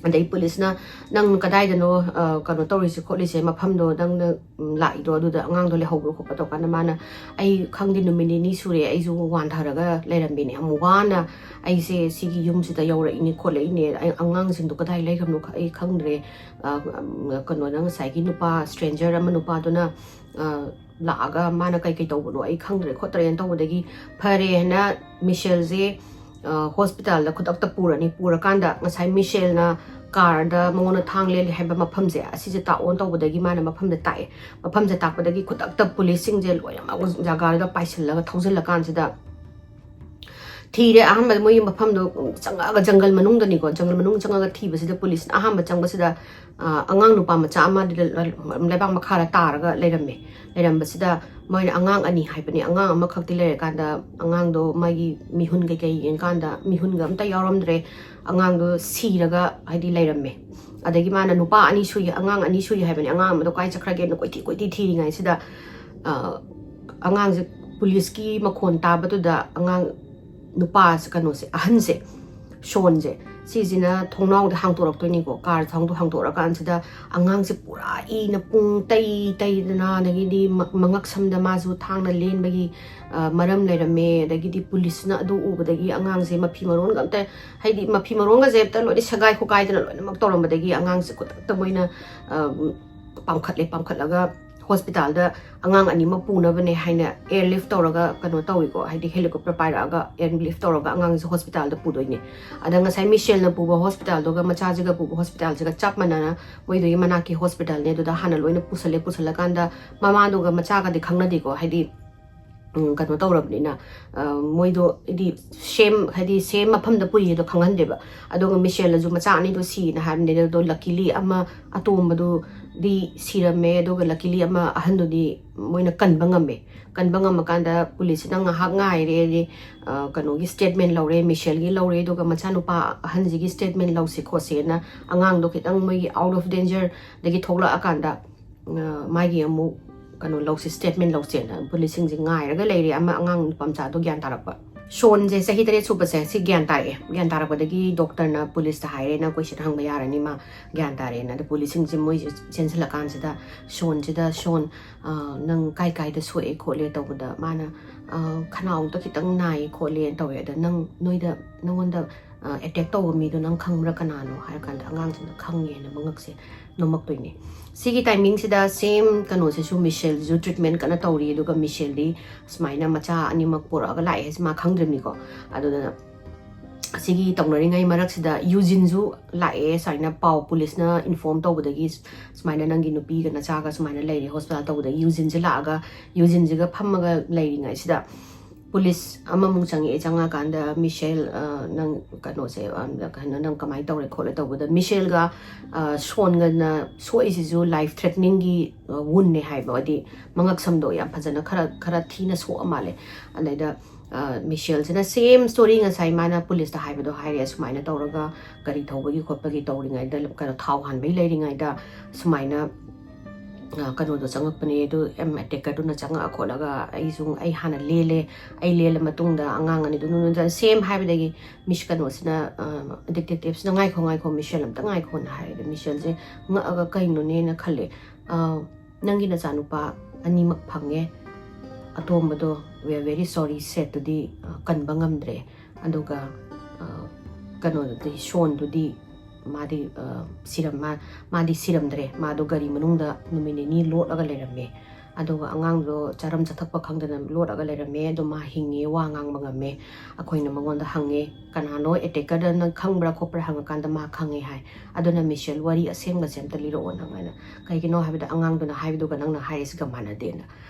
ꯑꯗꯩ ꯄꯨꯂꯤꯁꯅ, "ꯅꯪ ꯀꯗꯥꯏꯗꯅꯣ, ꯑ, ꯀꯩꯅꯣ ꯇꯧꯔꯤꯁꯦ ꯈꯣꯠꯂꯤꯁꯦ, ꯃꯐꯝꯗꯣ ꯅꯪꯅ, ꯎꯝ, ꯂꯥꯛꯏꯗꯣ ꯑꯗꯨꯗ ꯑꯉꯥꯡꯗꯣ ꯂꯩꯍꯧꯕ꯭ꯔꯣ?" ꯈꯣꯠꯄ ꯇꯧꯔꯀꯥꯟꯗ ꯃꯥꯅ, "ꯑꯩ ꯈꯪꯗꯦ, ꯅꯨꯃꯤꯠ ꯅꯤꯅꯤ ꯁꯨꯔꯦ ꯑꯩꯁꯨ ꯋꯥꯟꯊꯔꯒ ꯂꯩꯔꯝꯃꯤꯅꯦ, ꯌꯥꯝ ꯋꯥꯅ ꯑꯩꯁꯦ ꯁꯤꯒꯤ ꯌꯨꯝꯁꯤꯗ ꯌꯧꯔꯛꯏꯅꯦ ꯈꯣꯠꯂꯛꯏꯅꯦ, ꯑꯩ ꯑꯉꯥꯡꯁꯤꯡꯗꯣ ꯀꯗꯥꯏ ꯂꯩꯈ꯭ꯔꯕꯅꯣ ꯈ-, ꯑꯩ ꯈꯪꯗ꯭ꯔꯦ꯫ ꯑ, ꯎꯝ, ꯀꯩꯅꯣꯗ ꯉꯁꯥꯏꯒꯤ ꯅꯨꯄꯥ, ꯁ꯭ꯇ꯭ꯔꯦꯟꯖꯔ ꯑꯃ ꯅꯨꯄꯥꯗꯨꯅ, ꯑ, ꯂꯥꯛꯑꯒ ꯃꯥꯅ ꯀꯩ ꯀꯩ ꯇꯧꯕꯅꯣ ꯑꯩ ꯈꯪꯗ꯭ꯔꯦ ꯈꯣꯠꯇ꯭ꯔꯦꯅ ꯇꯧꯕꯗꯒꯤ ꯐꯔꯦ ꯍꯥꯏꯅ ꯃꯤꯁꯦꯜꯁꯦ, ꯑ, ꯍꯣꯁꯄꯤꯇꯥꯜꯗ ꯈꯨꯗꯛꯇ ꯄꯨꯔꯅꯤ꯫ ꯄꯨꯔꯀꯥꯟꯗ ꯉꯁꯥꯏ ꯃꯤꯁꯦꯜꯅ ꯀꯥꯔꯗ ꯃꯉꯣꯟꯗ ꯊꯥꯡ ꯂꯦꯜꯂꯤ ꯍꯥꯏꯕ ꯃꯐꯝꯁꯦ, ꯑꯁꯤꯁꯦ ꯇꯥꯛꯑꯣꯅ ꯇꯧꯕꯗꯒꯤ ꯃꯥꯅ ꯃꯐꯝꯁꯦ ꯇꯥꯛꯑꯦ꯫ ꯃꯐꯝꯁꯦ ꯇꯥꯛꯄꯗꯒꯤ ꯈꯨꯗꯛꯇ ꯄꯨꯂꯤꯁꯁꯤꯡꯁꯦ ꯂꯣꯏꯅꯃꯛ ꯖꯒꯥꯗꯨꯗ ꯄꯥꯏꯁꯤꯜꯂꯒ ꯊꯧꯖꯤꯜꯂꯀꯥꯟꯁꯤꯗ ꯊꯤꯔꯦ꯫ ꯑꯍꯥꯟꯕꯗ ꯃꯣꯏꯒꯤ ꯃꯐꯝꯗꯣ ꯆꯪꯉꯛꯑꯒ, ꯖꯪꯒꯜ ꯃꯅꯨꯡꯗꯅꯤꯀꯣ, ꯖꯪꯒꯜ ꯃꯅꯨꯡ ꯆꯪꯉꯒ ꯊꯤꯕꯁꯤꯗ ꯄꯨꯂꯤꯁꯅ ꯑꯍꯥꯟꯕ ꯆꯪꯕꯁꯤꯗ, ꯑ, ꯑꯉꯥꯡ ꯅꯨꯄꯥ ꯃꯆꯥ ꯑꯃ ꯂ-, ꯂ-, ꯂꯩꯕꯥꯛ ꯃꯈꯥꯗ ꯇꯥꯔꯒ ꯂꯩꯔꯝꯃꯦ꯫ ꯂꯩꯔꯝꯕꯁꯤꯗ ꯃꯣꯏꯅ ꯑꯉꯥꯡ ꯑꯅꯤ ꯍꯥꯏꯕꯅꯤ, ꯑꯉꯥꯡ ꯑꯃꯈꯛꯇꯤ ꯂꯩꯔꯀꯥꯟꯗ ꯑꯉꯥꯡꯗꯣ ꯃꯥꯒꯤ ꯃꯤꯍꯨꯟ ꯀꯩꯀꯩ ꯌꯦꯡꯀꯥꯟꯗ ꯃꯤꯍꯨꯟꯒ ꯑꯝꯇ ꯌꯥꯎꯔꯝꯗ꯭ꯔꯦ꯫ ꯑꯉꯥꯡꯗꯣ ꯁꯤꯔꯒ ꯍꯥꯏꯗꯤ ꯂꯩꯔꯝꯃꯦ꯫ ꯑꯗꯒꯤ ꯃꯥꯅ ꯅꯨꯄꯥ ꯑꯅꯤ ꯁꯨꯏ, ꯑꯉꯥꯡ ꯑꯅꯤ ꯁꯨꯏ ꯍꯥꯏꯕꯅꯤ, ꯑꯉꯥꯡ ꯑꯃꯗꯣ ꯀꯥꯏ ꯆꯠꯈ꯭ꯔꯒꯦꯅ ꯀꯣꯏꯊꯤ ꯀꯣꯏꯊꯤ ꯊꯤꯔꯤꯉꯩꯁꯤꯗ, ꯑ, ꯑꯉꯥꯡꯁꯦ, ꯄꯨꯂꯤꯁꯀꯤ ꯃꯈꯣꯟ ꯇꯥꯕꯗꯨꯗ ꯑꯉꯥꯡ ꯅꯨꯄꯥꯁꯦ, ꯀꯩꯅꯣꯁꯦ, ꯑꯍꯟꯁꯦ, ꯁꯣꯟꯁꯦ, ꯁꯤꯁꯤꯅ ꯊꯣꯡꯅꯥꯎꯗ ꯍꯥꯡꯗꯣꯔꯛꯇꯣꯏꯅꯤꯀꯣ꯫ ꯀꯥꯔ ꯊꯣꯡꯗꯣ ꯍꯥꯡꯗꯣꯔꯛꯑꯀꯥꯟꯁꯤꯗ ꯑꯉꯥꯡꯁꯦ ꯄꯨꯔꯥ ꯏꯅ ꯄꯨꯡ ꯇꯩ ꯇꯩꯗꯅ, ꯑꯗꯒꯤꯗꯤ ꯃ-, ꯃꯉꯛꯁꯝꯗ ꯃꯥꯁꯨ ꯊꯥꯡꯅ ꯂꯦꯟꯕꯒꯤ, ꯑ, ꯃꯔꯝ ꯂꯩꯔꯝꯃꯦ꯫ ꯑꯗꯒꯤꯗꯤ ꯄꯨꯂꯤꯁꯅ ꯑꯗꯨ ꯎꯕꯗꯒꯤ ꯑꯉꯥꯡꯁꯦ ꯃꯐꯤ ꯃꯔꯣꯟꯒ ꯑꯝꯇ, ꯍꯥꯏꯗꯤ ꯃꯐꯤ ꯃꯔꯣꯟꯒꯁꯦ ꯑꯝꯇ ꯂꯣꯏꯅ ꯁꯦꯒꯥꯏ ꯈꯣꯀꯥꯏꯗꯅ ꯂꯣꯏꯅꯃꯛ ꯇꯧꯔꯝꯕꯗꯒꯤ ꯑꯉꯥꯡꯁꯦ ꯈꯨꯗꯛꯇ ꯃꯣꯏꯅ, ꯑ, ꯄꯥꯝꯈꯠꯂꯦ꯫ ꯄꯥꯝꯈꯠꯂꯒ ꯍꯣꯁꯄꯤꯇꯥꯜꯗ ꯑꯉꯥꯡ ꯑꯅꯤꯃꯛ ꯄꯨꯅꯕꯅꯦ ꯍꯥꯏꯅ ꯑꯦꯌꯔ ꯂꯤꯐ ꯇꯧꯔꯒ ꯀꯩꯅꯣ ꯇꯧꯏꯀꯣ, ꯍꯥꯏꯗꯤ ꯍꯦꯂꯤꯀꯣꯞꯇꯔ ꯄꯥꯏꯔꯛꯑꯒ ꯑꯦꯌꯔ ꯂꯤꯐ ꯇꯧꯔꯒ ꯑꯉꯥꯡꯁꯦ ꯍꯣꯁꯄꯤꯇꯥꯜꯗ ꯄꯨꯗꯣꯏꯅꯦ꯫ ꯑꯗ ꯉꯁꯥꯏ ꯃꯤꯁꯦꯜꯅ ꯄꯨꯕ ꯍꯣꯁꯄꯤꯇꯥꯜꯗꯨꯒ ꯃꯆꯥꯁꯤꯒ ꯄꯨꯕ ꯍꯣꯁꯄꯤꯇꯥꯜꯁꯤꯒ ꯆꯞ ꯃꯥꯟꯅꯅ ꯃꯣꯏꯗꯨꯒꯤ ꯃꯅꯥꯛꯀꯤ ꯍꯣꯁꯄꯤꯇꯥꯜꯅꯦ꯫ ꯑꯗꯨꯗ ꯍꯥꯟꯅ ꯂꯣꯏꯅ ꯄꯨꯁꯜꯂꯦ꯫ ꯄꯨꯁꯜꯂꯀꯥꯟꯗ ꯃꯃꯥꯗꯨꯒ ꯃꯆꯥꯒꯗꯤ ꯈꯪꯅꯗꯦꯀꯣ, ꯍꯥꯏꯗꯤ, ꯎꯝ, ꯀꯩꯅꯣ ꯇꯧꯔꯕꯅꯤꯅ, ꯑ, ꯃꯣꯏꯗꯣ ꯍꯥꯏꯗꯤ ꯁꯦꯝ, ꯍꯥꯏꯗꯤ ꯁꯦꯝ ꯃꯐꯝꯗ ꯄꯨꯏꯌꯦꯗꯣ ꯈꯪꯍꯟꯗꯦꯕ꯫ ꯑꯗꯨꯒ ꯃꯤꯁꯦꯜꯅꯁꯨ ꯃꯆꯥ ꯑꯅꯤꯗꯣ ꯁꯤꯅ ꯍꯥꯏꯕꯅꯦ, ꯑꯗꯣ ꯂꯀꯤꯂꯤ ꯑꯃ ꯑꯇꯣꯝꯕꯗꯨꯗꯤ ꯁꯤꯔꯝꯃꯦ, ꯑꯗꯨꯒ ꯂꯀꯤꯂꯤ ꯑꯃ ꯑꯍꯟꯗꯨꯗꯤ ꯃꯣꯏꯅ ꯀꯟꯕ ꯉꯝꯃꯦ꯫ ꯀꯟꯕ ꯉꯝꯃꯀꯥꯟꯗ ꯄꯨꯂꯤꯁꯁꯤꯅ ꯉꯥꯏꯍꯥꯛ ꯉꯥꯏꯔꯦ, ꯍꯥꯏꯗꯤ, ꯑ, ꯀꯩꯅꯣꯒꯤ ꯁ꯭ꯇꯦꯠꯃꯦꯟ ꯂꯧꯔꯦ, ꯃꯤꯁꯦꯜꯒꯤ ꯂꯧꯔꯦ, ꯑꯗꯨꯒ ꯃꯆꯥꯅꯨꯄꯥ ꯑꯍꯟꯁꯤꯒꯤ ꯁ꯭ꯇꯦꯠꯃꯦꯟ ꯂꯧꯁꯤ ꯈꯣꯠꯁꯦꯅ ꯑꯉꯥꯡꯗꯣ ꯈꯤꯇꯪ ꯃꯣꯏꯒꯤ ꯑꯥꯎꯠ ꯑꯣꯐ ꯗꯦꯟꯖꯔꯗꯒꯤ ꯊꯣꯛꯂꯛꯑꯀꯥꯟꯗ, ꯑ, ꯃꯥꯒꯤ ꯑꯃꯨꯛ ꯀꯩꯅꯣ ꯂꯧꯁꯤ, ꯁ꯭ꯇꯦꯠꯃꯦꯟ ꯂꯧꯁꯦꯅ ꯄꯨꯂꯤꯁꯁꯤꯡꯁꯦ ꯉꯥꯏꯔꯒ ꯂꯩꯔꯦ, ꯑꯃ ꯑꯉꯥꯡ ꯅꯨꯄꯥ ꯃꯆꯥꯗꯣ ꯒ꯭ꯌꯥꯟ ꯇꯥꯔꯛꯄ꯫ ꯁꯣꯟꯁꯦ ꯆꯍꯤ ꯇꯔꯦꯠ ꯁꯨꯕꯁꯦ ꯁꯤ ꯒ꯭ꯌꯥꯟ ꯇꯥꯔꯛꯑꯦ꯫ ꯒ꯭ꯌꯥꯟ ꯇꯥꯔꯛꯄꯗꯒꯤ ꯗꯣꯛꯇꯔꯅ ꯄꯨꯂꯤꯁꯇ ꯍꯥꯏꯔꯦ, "ꯅꯪ ꯀꯣꯏꯁꯟ ꯍꯪꯕ ꯌꯥꯔꯅꯤ ꯃꯥ ꯒ꯭ꯌꯥꯟ ꯇꯥꯔꯦꯅ"꯫ ꯑꯗꯣ ꯄꯨꯂꯤꯁꯁꯤꯡꯁꯦ ꯃꯣꯏꯁꯦ ꯆꯦꯟꯁꯤꯜꯂꯀꯥꯟꯁꯤꯗ ꯁꯣꯟꯁꯤꯗ, "ꯁꯣꯟ, ꯑ, ꯅꯪ ꯀꯥꯏ ꯀꯥꯏꯗ ꯁꯣꯛꯑꯦ ꯈꯣꯠꯂꯦ?" ꯇꯧꯕꯗ ꯃꯥꯅ, "ꯑ, ꯈꯅꯥꯎꯗ ꯈꯤꯇꯪ ꯅꯥꯏꯌꯦ ꯈꯣꯠꯂꯦ" ꯇꯧꯋꯦ꯫ "ꯑꯗ ꯅꯪ, ꯅꯣꯏꯗ, ꯅꯉꯣꯟꯗ, ꯑ, ꯑꯦꯇꯦꯛ ꯇꯧꯕ ꯃꯤꯗꯣ ꯅꯪ ꯈꯪꯕ꯭ꯔꯥ ꯀꯅꯥꯅꯣ?" ꯍꯥꯏꯔꯀꯥꯟꯗ ꯑꯉꯥꯡꯁꯤꯡꯅ ꯈꯪꯉꯦꯅ ꯃꯉꯛꯁꯦ ꯅꯣꯝꯃꯛꯇꯣꯏꯅꯦ꯫ ꯁꯤꯒꯤ ꯇꯥꯏꯃꯤꯡꯁꯤꯗ ꯁꯦꯝ ꯀꯩꯅꯣꯁꯤꯁꯨ ꯃꯤꯁꯦꯜꯁꯤꯁꯨ ꯇ꯭ꯔꯤꯠꯃꯦꯟ ꯀꯟꯅ ꯇꯧꯔꯤ꯫ ꯑꯗꯨꯒ ꯃꯤꯁꯦꯜꯗꯤ ꯁꯨꯃꯥꯏꯅ ꯃꯆꯥ ꯑꯅꯤꯃꯛ ꯄꯣꯔꯛꯑꯒ ꯂꯥꯛꯑꯦ ꯍꯥꯏꯁꯦ ꯃꯥ ꯈꯪꯗ꯭ꯔꯤꯕꯅꯤꯀꯣ꯫ ꯑꯗꯨꯅ ꯁꯤꯒꯤ ꯇꯧꯅꯔꯤꯉꯩ ꯃꯔꯛꯁꯤꯗ ꯌꯨꯖꯤꯟꯁꯨ ꯂꯥꯛꯑꯦ꯫ ꯁꯨꯃꯥꯏꯅ ꯄꯥꯎ ꯄꯨꯂꯤꯁꯅ ꯏꯟꯐꯣꯔꯝ ꯇꯧꯕꯗꯒꯤ, ꯁꯨꯃꯥꯏꯅ ꯅꯪꯒꯤ ꯅꯨꯄꯤꯒ ꯅꯆꯥꯒ ꯁꯨꯃꯥꯏꯅ ꯂꯩꯔꯦ ꯍꯣꯁꯄꯤꯇꯥꯜ ꯇꯧꯕꯗꯒꯤ, ꯌꯨꯖꯤꯟꯁꯦ ꯂꯥꯛꯑꯒ ꯌꯨꯖꯤꯟꯁꯤꯒ ꯐꯝꯃꯒ ꯂꯩꯔꯤꯉꯩꯁꯤꯗ ꯄꯨꯂꯤꯁ ꯑꯃꯃꯨꯛ ꯆꯪꯉꯛꯑꯦ꯫ ꯆꯪꯉꯛꯑꯀꯥꯟꯗ, "ꯃꯤꯁꯦꯜ, ꯑ, ꯅꯪ ꯀꯩꯅꯣꯁꯦ, ꯑ, ꯀꯩꯅꯣ, ꯅꯪ ꯀꯃꯥꯏꯅ ꯇꯧꯔꯦ ꯈꯣꯠꯂꯦ?" ꯇꯧꯕꯗ, ꯃꯤꯁꯦꯜꯒ, ꯑ, ꯁꯣꯟꯒꯅ ꯁꯣꯛꯏꯁꯤꯁꯨ ꯂꯥꯏꯐ ꯊ꯭ꯔꯦꯇꯅꯤꯡꯒꯤ, ꯑ, ꯋꯨꯟꯅꯦ ꯍꯥꯏꯕ, ꯍꯥꯏꯗꯤ ꯃꯉꯛ ꯁꯝꯗꯣ ꯌꯥꯝ ꯐꯖꯅ ꯈꯔ, ꯈꯔ ꯊꯤꯅ ꯁꯣꯛꯑ ꯃꯥꯜꯂꯦ꯫ ꯑꯗꯩꯗ, ꯑ, ꯃꯤꯁꯦꯜꯁꯤꯅ ꯁꯦꯝ ꯁ꯭ꯇꯣꯔꯤ ꯉꯁꯥꯏ ꯃꯥꯅ ꯄꯨꯂꯤꯁꯇ ꯍꯥꯏꯕꯗꯣ ꯍꯥꯏꯔꯦ, ꯁꯨꯃꯥꯏꯅ ꯇꯧꯔꯒ ꯒꯥꯔꯤ ꯊꯧꯕꯒꯤ ꯈꯣꯠꯄꯒꯤ ꯇꯧꯔꯤꯉꯩꯗ, ꯀꯩꯅꯣ, ꯊꯥꯎ ꯍꯥꯟꯕꯩ ꯂꯩꯔꯤꯉꯩꯗ ꯁꯨꯃꯥꯏꯅ, ꯑ, ꯀꯩꯅꯣꯗꯣ ꯆꯪꯉꯛꯄꯅꯦ, ꯑꯗꯨ ꯑꯦꯝ ꯑꯦꯇꯦꯀꯔꯗꯨꯅ ꯆꯪꯉꯛꯑ ꯈꯣꯠꯂꯒ ꯑꯩꯁꯨ, ꯑꯩ ꯍꯥꯟꯅ ꯂꯦꯜꯂꯦ, ꯑꯩ ꯂꯦꯜꯂ ꯃꯇꯨꯡꯗ ꯑꯉꯥꯡ ꯑꯅꯤꯗꯨ ꯅꯨꯡꯗ ꯁꯦꯝ ꯍꯥꯏꯕꯗꯒꯤ ꯃꯤꯁ ꯀꯩꯅꯣꯁꯤꯅ, ꯑ, ꯗꯤꯇꯦꯛꯇꯤꯞꯁꯤꯅ, "ꯉꯥꯏꯈꯣ, ꯉꯥꯏꯈꯣ, ꯃꯤꯁꯦꯜ ꯑꯝꯇ ꯉꯥꯏꯈꯣꯅ" ꯍꯥꯏꯔꯦ꯫ ꯑꯗ ꯃꯤꯁꯦꯜꯁꯦ ꯉꯛꯑꯒ ꯀꯩꯅꯣꯅꯦꯅ ꯈꯜꯂꯦ꯫ "ꯑ, ꯅꯪꯒꯤ ꯅꯆꯥꯅꯨꯄꯥ ꯑꯅꯤꯃꯛ ꯐꯪꯉꯦ, ꯑꯇꯣꯝꯕꯗꯣ, we are very sorry, ꯁꯦꯠꯇꯨꯗꯤ, ꯑ, ꯀꯟꯕ ꯉꯝꯗ꯭ꯔꯦ, ꯑꯗꯨꯒ, ꯑ, ꯀꯩꯅꯣꯗꯨꯗꯤ, ꯁꯣꯟꯗꯨꯗꯤ ꯃꯥꯗꯤ, ꯑ, ꯁꯤꯔꯝ-, ꯃꯥ-, ꯃꯥꯗꯤ ꯁꯤꯔꯝꯗ꯭ꯔꯦ, ꯃꯥꯗꯣ ꯒꯥꯔꯤ ꯃꯅꯨꯡꯗ ꯅꯨꯃꯤꯠ ꯅꯤꯅꯤ ꯂꯣꯠꯂꯒ ꯂꯩꯔꯝꯃꯦ, ꯑꯗꯨꯒ ꯑꯉꯥꯡꯗꯣ ꯆꯥꯔꯝ ꯆꯊꯛꯄ ꯈꯪꯗꯅ ꯂꯣꯠꯂꯒ ꯂꯩꯔꯝꯃꯦ, ꯑꯗꯣ ꯃꯥ ꯍꯤꯡꯉꯦ, ꯋꯥ ꯉꯥꯡꯕ ꯉꯝꯃꯦ, ꯑꯩꯈꯣꯏꯅ ꯃꯉꯣꯟꯗ ꯍꯪꯉꯦ, ꯀꯅꯥꯅꯣ ꯑꯦꯇꯦꯀꯔꯗ ꯅꯪ ꯈꯪꯕ꯭ꯔꯥ ꯈꯣꯠꯄ꯭ꯔꯥ ꯍꯪꯉꯀꯥꯟꯗ ꯃꯥ ꯈꯪꯉꯦ ꯍꯥꯏ꯫ ꯑꯗꯨꯅ ꯃꯤꯁꯦꯜ, ꯋꯥꯔꯤ ꯑꯁꯦꯡꯕꯁꯦ ꯑꯝꯇ ꯂꯤꯔꯛꯑꯣ ꯅꯪ" ꯍꯥꯏꯅ꯫ ꯀꯩꯒꯤꯅꯣ ꯍꯥꯏꯕꯗ ꯑꯉꯥꯡꯗꯨꯅ ꯍꯥꯏꯕꯗꯨꯒ ꯅꯪꯅ ꯍꯥꯏꯔꯤꯁꯤꯒ ꯃꯥꯟꯅꯗꯦꯅ꯫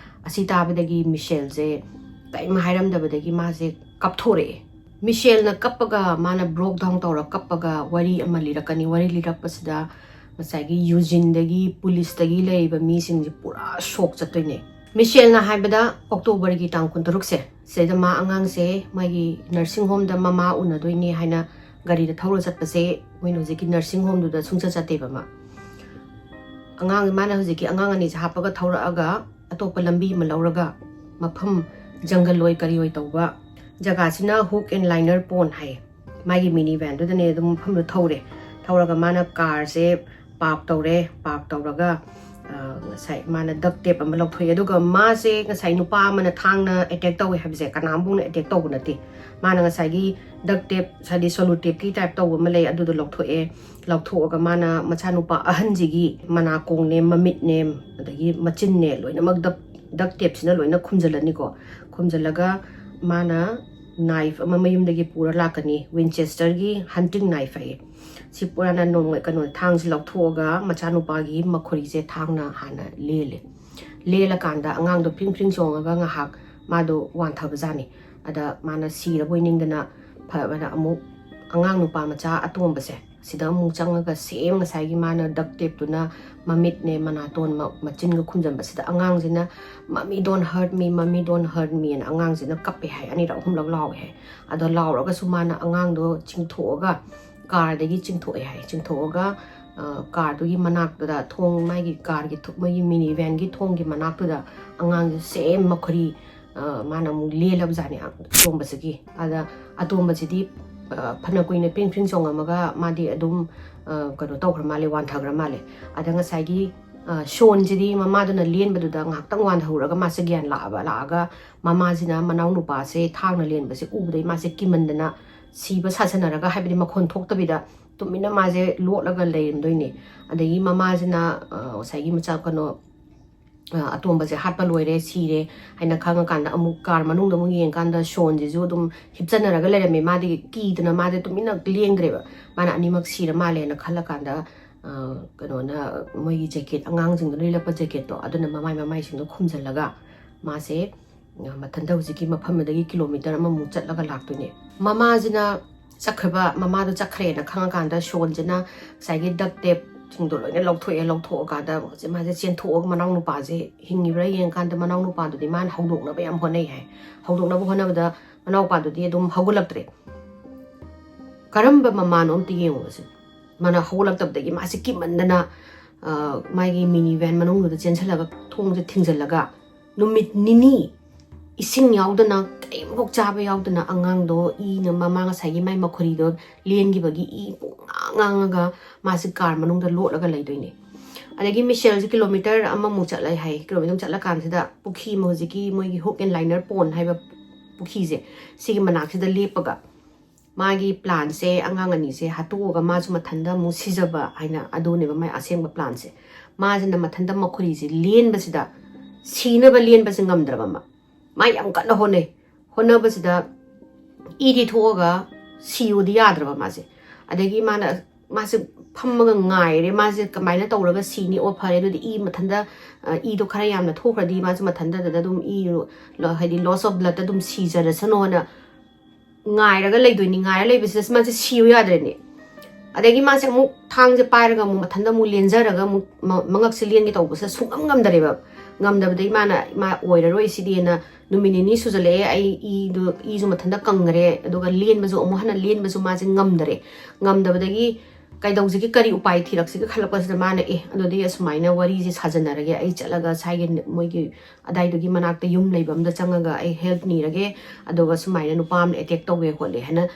ꯑꯁꯤ ꯇꯥꯕꯗꯒꯤ ꯃꯤꯁꯦꯜꯁꯦ ꯀꯔꯤꯝ ꯍꯥꯏꯔꯝꯗꯕꯗꯒꯤ ꯃꯥꯁꯦ ꯀꯞꯊꯣꯔꯛꯑꯦ꯫ ꯃꯤꯁꯦꯜꯅ ꯀꯞꯄꯒ, ꯃꯥꯅ ꯕ꯭ꯔꯣꯛ ꯗꯥꯎꯟ ꯇꯧꯔ ꯀꯞꯄꯒ ꯋꯥꯔꯤ ꯑꯃ ꯂꯤꯔꯛꯀꯅꯤ꯫ ꯋꯥꯔꯤ ꯂꯤꯔꯛꯄꯁꯤꯗ ꯉꯁꯥꯏꯒꯤ ꯌꯨꯖꯤꯟꯗꯒꯤ ꯄꯨꯂꯤꯁꯇꯒꯤ ꯂꯩꯔꯤꯕ ꯃꯤꯁꯤꯡꯁꯦ ꯄꯨꯔꯥ ꯁꯣꯛ ꯆꯠꯇꯣꯏꯅꯦ꯫ ꯃꯤꯁꯦꯜꯅ ꯍꯥꯏꯕꯗ ꯑꯣꯛꯇꯣꯕꯔꯒꯤ ꯇꯥꯡ ꯀꯨꯟꯇꯔꯨꯛꯁꯦ, ꯁꯤꯗꯩꯗ ꯃꯥ ꯑꯉꯥꯡꯁꯦ ꯃꯥꯒꯤ ꯅꯔꯁꯤꯡ ꯍꯣꯝꯗ ꯃꯃꯥ ꯎꯅꯗꯣꯏꯅꯦ ꯍꯥꯏꯅ ꯒꯥꯔꯤꯗ ꯊꯧꯔ ꯆꯠꯄꯁꯦ, ꯃꯣꯏꯅ ꯍꯧꯖꯤꯛꯀꯤ ꯅꯔꯁꯤꯡ ꯍꯣꯝꯗꯨꯗ ꯁꯨꯡꯆꯠ ꯆꯠꯇꯦꯕ ꯃꯥ꯫ ꯑꯉꯥꯡ, ꯃꯥꯅ ꯍꯧꯖꯤꯛꯀꯤ ꯑꯉꯥꯡ ꯑꯅꯤꯁꯦ ꯍꯥꯞꯄꯒ ꯊꯧꯔꯛꯑꯒ ꯑꯇꯣꯞꯄ ꯂꯝꯕꯤ ꯑꯃ ꯂꯧꯔꯒ ꯃꯐꯝ ꯖꯪꯒꯜ ꯑꯣꯏ ꯀꯔꯤ ꯑꯣꯏ ꯇꯧꯕ ꯖꯒꯥꯁꯤꯅ ꯍꯨꯛ ꯑꯦꯟ ꯂꯥꯏꯅꯔ ꯄꯣꯟ ꯍꯥꯏ꯫ ꯃꯥꯒꯤ ꯃꯤꯅꯤ ꯚꯦꯟꯗꯨꯗꯅꯦ ꯑꯗꯨꯝ ꯃꯐꯝꯗꯨ ꯊꯧꯔꯦ꯫ ꯊꯧꯔꯒ ꯃꯥꯅ ꯀꯥꯔꯁꯦ ꯄꯥꯔꯛ ꯇꯧꯔꯦ꯫ ꯄꯥꯔꯛ ꯇꯧꯔꯒ, ꯑ, ꯉꯁꯥꯏ ꯃꯥꯅ ꯗꯛ ꯇꯦꯞ ꯑꯃ ꯂꯧꯊꯣꯛꯑꯦ꯫ ꯑꯗꯨꯒ ꯃꯥꯁꯦ ꯉꯁꯥꯏ ꯅꯨꯄꯥ ꯑꯃꯅ ꯊꯥꯡꯅ ꯑꯦꯇꯦꯛ ꯇꯧꯋꯦ ꯍꯥꯏꯕꯁꯦ ꯀꯅꯥꯝꯕꯨꯛꯅ ꯑꯦꯇꯦꯛ ꯇꯧꯕ ꯅꯠꯇꯦ꯫ ꯃꯥꯅ ꯉꯁꯥꯏꯒꯤ ꯗꯛ ꯇꯦꯞ, ꯍꯥꯏꯗꯤ ꯁꯣꯂꯨ ꯇꯦꯞꯀꯤ ꯇꯥꯏꯞ ꯇꯧꯕ ꯑꯃ ꯂꯩ, ꯑꯗꯨꯗꯣ ꯂꯧꯊꯣꯛꯑꯦ꯫ ꯂꯧꯊꯣꯛꯑꯒ ꯃꯥꯅ ꯃꯆꯥꯅꯨꯄꯥ ꯑꯍꯟꯁꯤꯒꯤ ꯃꯅꯥꯀꯣꯡꯅꯦ, ꯃꯃꯤꯠꯅꯦ, ꯑꯗꯒꯤ ꯃꯆꯤꯟꯅꯦ, ꯂꯣꯏꯅꯃꯛ ꯗꯛ, ꯗꯛ ꯇꯦꯞꯁꯤꯅ ꯂꯣꯏꯅ ꯈꯨꯝꯖꯤꯜꯂꯅꯤꯀꯣ꯫ ꯈꯨꯝꯖꯤꯜꯂꯒ ꯃꯥꯅ ꯅꯥꯏꯐ ꯑꯃ ꯃꯌꯨꯝꯗꯒꯤ ꯄꯨꯔ ꯂꯥꯛꯀꯅꯤ, ꯋꯤꯟꯆꯦꯁꯇꯔꯒꯤ ꯍꯟꯇꯤꯡ ꯅꯥꯏꯐ ꯍꯥꯏꯌꯦ꯫ ꯁꯤ ꯄꯨꯔꯥꯅ ꯅꯣꯡꯃ, ꯀꯩꯅꯣ, ꯊꯥꯡꯁꯤ ꯂꯧꯊꯣꯛꯑꯒ ꯃꯆꯥꯅꯨꯄꯥꯒꯤ ꯃꯈꯨꯔꯤꯁꯦ ꯊꯥꯡꯅ ꯍꯥꯟꯅ ꯂꯦꯜꯂꯦ꯫ ꯂꯦꯜꯂꯀꯥꯟꯗ ꯑꯉꯥꯡꯗꯣ ꯐ꯭ꯔꯤꯡ ꯐ꯭ꯔꯤꯡ ꯆꯣꯡꯉꯒ ꯉꯥꯏꯍꯥꯛ ꯃꯥꯗꯣ ꯋꯥꯟꯊꯕꯖꯥꯠꯅꯤ꯫ ꯑꯗ ꯃꯥꯅ ꯁꯤꯔꯕꯣꯏ ꯅꯤꯡꯗꯅ ꯐꯕꯅ ꯑꯃꯨꯛ ꯑꯉꯥꯡ ꯅꯨꯄꯥ ꯃꯆꯥ ꯑꯇꯣꯝꯕꯁꯦ ꯁꯤꯗ ꯑꯃꯨꯛ ꯆꯪꯉꯒ ꯁꯦꯝ ꯉꯁꯥꯏꯒꯤ ꯃꯥꯅ ꯗꯛ ꯇꯦꯞꯇꯨꯅ ꯃꯃꯤꯠꯅꯦ, ꯃꯅꯥꯇꯣꯟ, ꯃ-, ꯃꯆꯤꯟꯒ ꯈꯨꯝꯖꯟꯕꯁꯤꯗ ꯑꯉꯥꯡꯁꯤꯅ "Mommy, don't hurt me, Mommy, don't hurt me" ꯑꯅ ꯑꯉꯥꯡꯁꯤꯅ ꯀꯞꯄꯦ ꯍꯥꯏ, ꯑꯅꯤꯔꯛ ꯑꯍꯨꯝꯂꯛ ꯂꯥꯎꯋꯦ ꯍꯥꯏ꯫ ꯑꯗꯣ ꯂꯥꯎꯔꯒꯁꯨ ꯃꯥꯅ ꯑꯉꯥꯡꯗꯣ ꯆꯤꯡꯊꯣꯛꯑꯒ, ꯀꯥꯔꯗꯒꯤ ꯆꯤꯡꯊꯣꯛꯑꯦ ꯍꯥꯏ꯫ ꯆꯤꯡꯊꯣꯛꯑꯒ, ꯑ, ꯀꯥꯔꯗꯨꯒꯤ ꯃꯅꯥꯛꯇꯨꯗ, ꯊꯣꯡ, ꯃꯥꯒꯤ ꯀꯥꯔꯒꯤ ꯊꯣ-, ꯃꯣꯏꯒꯤ ꯃꯤꯅꯤ ꯚꯦꯟꯒꯤ ꯊꯣꯡꯒꯤ ꯃꯅꯥꯛꯇꯨꯗ ꯑꯉꯥꯡꯁꯦ ꯁꯦꯝ ꯃꯈꯨꯔꯤ, ꯑ, ꯃꯥꯅ ꯑꯃꯨꯛ ꯂꯦꯜꯂꯕꯖꯥꯠꯅꯤ ꯑꯇꯣꯝꯕꯁꯤꯒꯤ꯫ ꯑꯗ ꯑꯇꯣꯝꯕꯁꯤꯗꯤ, ꯑ, ꯐꯅ ꯀꯨꯏꯅ ꯄ꯭ꯔꯤꯡ ꯄ꯭ꯔꯤꯡ ꯆꯣꯡꯉꯝꯃꯒ ꯃꯥꯗꯤ ꯑꯗꯨꯝ, ꯑ, ꯀꯩꯅꯣ ꯇꯧꯈ꯭ꯔ ꯃꯥꯜꯂꯦ, ꯋꯥꯟꯊꯈ꯭ꯔ ꯃꯥꯜꯂꯦ꯫ ꯑꯗ ꯉꯁꯥꯏꯒꯤ, ꯑ, ꯁꯣꯟꯁꯤꯗꯤ ꯃꯃꯥꯗꯨꯅ ꯂꯦꯟꯕꯗꯨꯗ ꯉꯥꯏꯍꯥꯛꯇꯪ ꯋꯥꯟꯊꯍꯧꯔꯒ ꯃꯥꯁꯦ ꯒ꯭ꯌꯥꯟ ꯂꯥꯛꯑꯕ, ꯂꯥꯛꯑꯒ ꯃꯃꯥꯁꯤꯅ ꯃꯅꯥꯎ ꯅꯨꯄꯥꯁꯦ ꯊꯥꯡꯅ ꯂꯦꯟꯕꯁꯦ ꯎꯕꯗꯩ ꯃꯥꯁꯦ ꯀꯤꯃꯟꯗꯅ ꯁꯤꯕ ꯁꯥꯁꯟꯅꯔꯒ, ꯍꯥꯏꯕꯗꯤ ꯃꯈꯣꯟ ꯊꯣꯛꯇꯕꯤꯗ ꯇꯨꯃꯤꯟꯅ ꯃꯥꯁꯦ ꯂꯣꯠꯂꯒ ꯂꯩꯔꯝꯗꯣꯏꯅꯦ꯫ ꯑꯗꯒꯤ ꯃꯃꯥꯁꯤꯅ, ꯑ, ꯉꯁꯥꯏꯒꯤ ꯃꯆꯥ, ꯀꯩꯅꯣ, ꯑ, ꯑꯇꯣꯝꯕꯁꯦ ꯍꯥꯠꯄ ꯂꯣꯏꯔꯦ, ꯁꯤꯔꯦ ꯍꯥꯏꯅ ꯈꯪꯉꯀꯥꯟꯗ ꯑꯃꯨꯛ ꯀꯥꯔ ꯃꯅꯨꯡꯗ ꯑꯃꯨꯛ ꯌꯦꯡꯀꯥꯟꯗ ꯁꯣꯟꯁꯤꯁꯨ ꯑꯗꯨꯝ ꯍꯤꯞꯆꯟꯅꯔꯒ ꯂꯩꯔꯝꯃꯦ꯫ ꯃꯥꯗꯤ ꯀꯤꯗꯅ ꯃꯥꯗꯤ ꯇꯨꯃꯤꯟꯅ ꯂꯦꯡꯗ꯭ꯔꯦꯕ꯫ ꯃꯥꯅ ꯑꯅꯤꯃꯛ ꯁꯤꯔ ꯃꯥꯜꯂꯦꯅ ꯈꯜꯂꯀꯥꯟꯗ, ꯑ, ꯀꯩꯅꯣꯅ, ꯃꯣꯏꯒꯤ ꯖꯦꯀꯦꯠ, ꯑꯉꯥꯡꯁꯤꯡꯗ ꯂꯤꯠꯂꯛꯄ ꯖꯦꯀꯦꯠꯇꯣ, ꯑꯗꯨꯅ ꯃꯃꯥꯏ ꯃꯃꯥꯏꯁꯤꯡꯗꯣ ꯈꯨꯝꯖꯤꯜꯂꯒ ꯃꯥꯁꯦ, ꯑ, ꯃꯊꯟꯇ ꯍꯧꯖꯤꯛꯀꯤ ꯃꯐꯝꯗꯨꯗꯒꯤ ꯀꯤꯂꯣꯃꯤꯇꯔ ꯑꯃꯃꯨꯛ ꯆꯠꯂꯒ ꯂꯥꯛꯇꯣꯏꯅꯦ꯫ ꯃꯃꯥꯁꯤꯅ ꯆꯠꯈ꯭ꯔꯕ, ꯃꯃꯥꯗꯣ ꯆꯠꯈ꯭ꯔꯦꯅ ꯈꯪꯉꯀꯥꯟꯗ ꯁꯣꯟꯁꯤꯅ ꯉꯁꯥꯏꯒꯤ ꯗꯛ ꯇꯦꯞꯁꯤꯡꯗꯣ ꯂꯣꯏꯅ ꯂꯧꯊꯣꯛꯑꯦ꯫ ꯂꯧꯊꯣꯛꯑꯀꯥꯟꯗ ꯍꯧꯖꯤꯛ ꯃꯥꯁꯦ ꯆꯦꯟꯊꯣꯛꯑꯒ ꯃꯅꯥꯎ ꯅꯨꯄꯥꯁꯦ ꯍꯤꯡꯉꯤꯕ꯭ꯔꯥ ꯌꯦꯡꯀꯥꯟꯗ ꯃꯅꯥꯎ ꯅꯨꯄꯥꯗꯨꯗꯤ ꯃꯥꯅ ꯍꯧꯗꯣꯛꯅꯕ ꯌꯥꯝ ꯍꯣꯠꯅꯩ ꯍꯥꯏ꯫ ꯍꯧꯗꯣꯛꯅꯕ ꯍꯣꯠꯅꯕꯗ ꯃꯅꯥꯎ ꯅꯨꯄꯥꯗꯨꯗꯤ ꯑꯗꯨꯝ ꯍꯧꯒꯠꯂꯛꯇ꯭ꯔꯦ꯫ ꯀꯔꯝꯕ ꯃꯃꯥꯅꯣ ꯑꯝꯇ ꯌꯦꯡꯉꯨꯕꯁꯦ꯫ ꯃꯥꯅ ꯍꯧꯒꯠꯂꯛꯇꯕꯗꯒꯤ ꯃꯥꯁꯦ ꯀꯤꯃꯟꯗꯅ, ꯑ, ꯃꯥꯒꯤ ꯃꯤꯅꯤ ꯚꯦꯟ ꯃꯅꯨꯡꯗꯨꯗ ꯆꯦꯟꯁꯤꯜꯂꯒ ꯊꯣꯡꯁꯦ ꯊꯤꯡꯖꯤꯜꯂꯒ ꯅꯨꯃꯤꯠ ꯅꯤꯅꯤ ꯏꯁꯤꯡ ꯌꯥꯎꯗꯅ, ꯀꯔꯤꯝꯐꯥꯎ ꯆꯥꯕ ꯌꯥꯎꯗꯅ ꯑꯉꯥꯡꯗꯣ ꯏꯅ ꯃꯃꯥ ꯉꯁꯥꯏꯒꯤ ꯃꯥꯏ ꯃꯈꯨꯔꯤꯗꯣ ꯂꯦꯟꯈꯤꯕꯒꯤ ꯏ ꯄꯨꯡꯉꯥꯡ ꯉꯥꯡꯉꯒ ꯃꯥꯁꯦ car ꯃꯅꯨꯡꯗ ꯂꯣꯠꯂꯒ ꯂꯩꯗꯣꯏꯅꯦ꯫ ꯑꯗꯒꯤ ꯃꯤꯁꯦꯜꯁꯦ ꯀꯤꯂꯣꯃꯤꯇꯔ ꯑꯃꯃꯨꯛ ꯆꯠꯂꯦ ꯍꯥꯏ꯫ ꯀꯤꯂꯣꯃꯤꯇꯔ ꯑꯃꯨꯛ ꯆꯠꯂꯀꯥꯟꯁꯤꯗ ꯄꯨꯈ꯭ꯔꯤ ꯑꯃ, ꯍꯧꯖꯤꯛꯀꯤ ꯃꯣꯏꯒꯤ Hook and Liner Pond ꯍꯥꯏꯕ ꯄꯨꯈ꯭ꯔꯤꯁꯦ, ꯁꯤꯒꯤ ꯃꯅꯥꯛꯁꯤꯗ ꯂꯦꯞꯄꯒ ꯃꯥꯒꯤ planꯁꯦ, ꯑꯉꯥꯡ ꯑꯅꯤꯁꯦ ꯍꯥꯠꯇꯣꯛꯑꯒ ꯃꯥꯁꯨ ꯃꯊꯟꯇ ꯑꯃꯨꯛ ꯁꯤꯖꯕ ꯍꯥꯏꯅ ꯑꯗꯨꯅꯦꯕ ꯃꯥꯏ ꯑꯁꯦꯡꯕ planꯁꯦ꯫ ꯃꯥꯁꯤꯅ ꯃꯊꯟꯇ ꯃꯈꯨꯔꯤꯁꯦ ꯂꯦꯟꯕꯁꯤꯗ, ꯁꯤꯅꯕ ꯂꯦꯟꯕꯁꯦ ꯉꯝꯗ꯭ꯔꯕ ꯑꯃ, ꯃꯥ ꯌꯥꯝ ꯀꯟꯅ ꯍꯣꯠꯅꯩ꯫ ꯍꯣꯠꯅꯕꯁꯤꯗ ꯏꯗꯤ ꯊꯣꯛꯑꯒ ꯁꯤꯌꯨꯗꯤ ꯌꯥꯗ꯭ꯔꯕ ꯃꯥꯁꯦ꯫ ꯑꯗꯒꯤ ꯃꯥꯅ, ꯃꯥꯁꯦ ꯐꯝꯃꯒ ꯉꯥꯏꯔꯦ, ꯃꯥꯁꯦ ꯀꯃꯥꯏꯅ ꯇꯧꯔꯒ ꯁꯤꯅꯤ? ꯑꯣ, ꯐꯔꯦ, ꯑꯗꯨꯗꯤ ꯏ ꯃꯊꯟꯇ, ꯑ, ꯏꯗꯣ ꯈꯔ ꯌꯥꯝꯅ ꯊꯣꯛꯈ꯭ꯔꯗꯤ ꯃꯥꯁꯦ ꯃꯊꯟꯇꯗ ꯑꯗꯨꯝ ꯏ, ꯂ-, ꯍꯥꯏꯗꯤ loss of blood ꯑꯗꯨꯝ ꯁꯤꯖꯔꯁꯅꯣꯅ ꯉꯥꯏꯔꯒ ꯂꯩꯗꯣꯏꯅꯤ꯫ ꯉꯥꯏꯔ ꯂꯩꯕꯁꯤꯗ ꯃꯥꯁꯦ ꯁꯤꯌꯨ ꯌꯥꯗ꯭ꯔꯦꯅꯦ꯫ ꯑꯗꯒꯤ ꯃꯥꯁꯦ ꯑꯃꯨꯛ ꯊꯥꯡꯁꯦ ꯄꯥꯏꯔꯒ ꯑꯃꯨꯛ ꯃꯊꯟꯇ ꯑꯃꯨꯛ ꯂꯦꯟꯖꯔꯒ ꯑꯃꯨꯛ ꯃ-, ꯃꯉꯛꯁꯦ ꯂꯦꯟꯒꯦ ꯇꯧꯕꯁꯤꯗ ꯁꯨꯡꯉꯝ ꯉꯝꯗꯔꯦꯕ꯫ ꯉꯝꯗꯕꯗꯒꯤ ꯃꯥꯅ, "ꯃꯥ ꯑꯣꯏꯔꯔꯣꯏ ꯁꯤꯗꯤꯅ", ꯅꯨꯃꯤꯠ ꯅꯤꯅꯤ ꯁꯨꯖꯜꯂꯛꯑꯦ, ꯑꯩ ꯏꯗꯨ, ꯏꯁꯨ ꯃꯊꯟꯇ ꯀꯪꯈ꯭ꯔꯦ, ꯑꯗꯨꯒ ꯂꯦꯟꯕꯁꯨ, ꯑꯃꯨꯛ ꯍꯟꯅ ꯂꯦꯟꯕꯁꯨ ꯃꯥꯁꯦ ꯉꯝꯗꯔꯦ꯫ ꯉꯝꯗꯕꯗꯒꯤ ꯀꯩꯗꯧꯁꯤꯒꯦ, ꯀꯔꯤ ꯎꯄꯥꯏ ꯊꯤꯔꯛꯁꯤꯒꯦ ꯈꯜꯂꯛꯄꯁꯤꯗ ꯃꯥꯅ, "ꯑꯦ, ꯑꯗꯨꯗꯤ ꯑꯁꯨꯃꯥꯏꯅ ꯋꯥꯔꯤꯁꯦ ꯁꯥꯖꯟꯅꯔꯒꯦ, ꯑꯩ ꯆꯠꯂꯒ ꯁ꯭ꯋꯥꯏꯒꯤ ꯃꯣꯏꯒꯤ ꯑꯗꯥꯏꯗꯨꯒꯤ ꯃꯅꯥꯛꯇ ꯌꯨꯝ ꯂꯩꯕ ꯑꯝꯗ ꯆꯪꯉꯒ ꯑꯩ help ꯅꯤꯔꯒꯦ, ꯑꯗꯨꯒ ꯁꯨꯃꯥꯏꯅ ꯅꯨꯄꯥ ꯑꯃꯅ attack ꯇꯧꯋꯦ ꯈꯣꯠꯂꯦ ꯍꯥꯏꯅ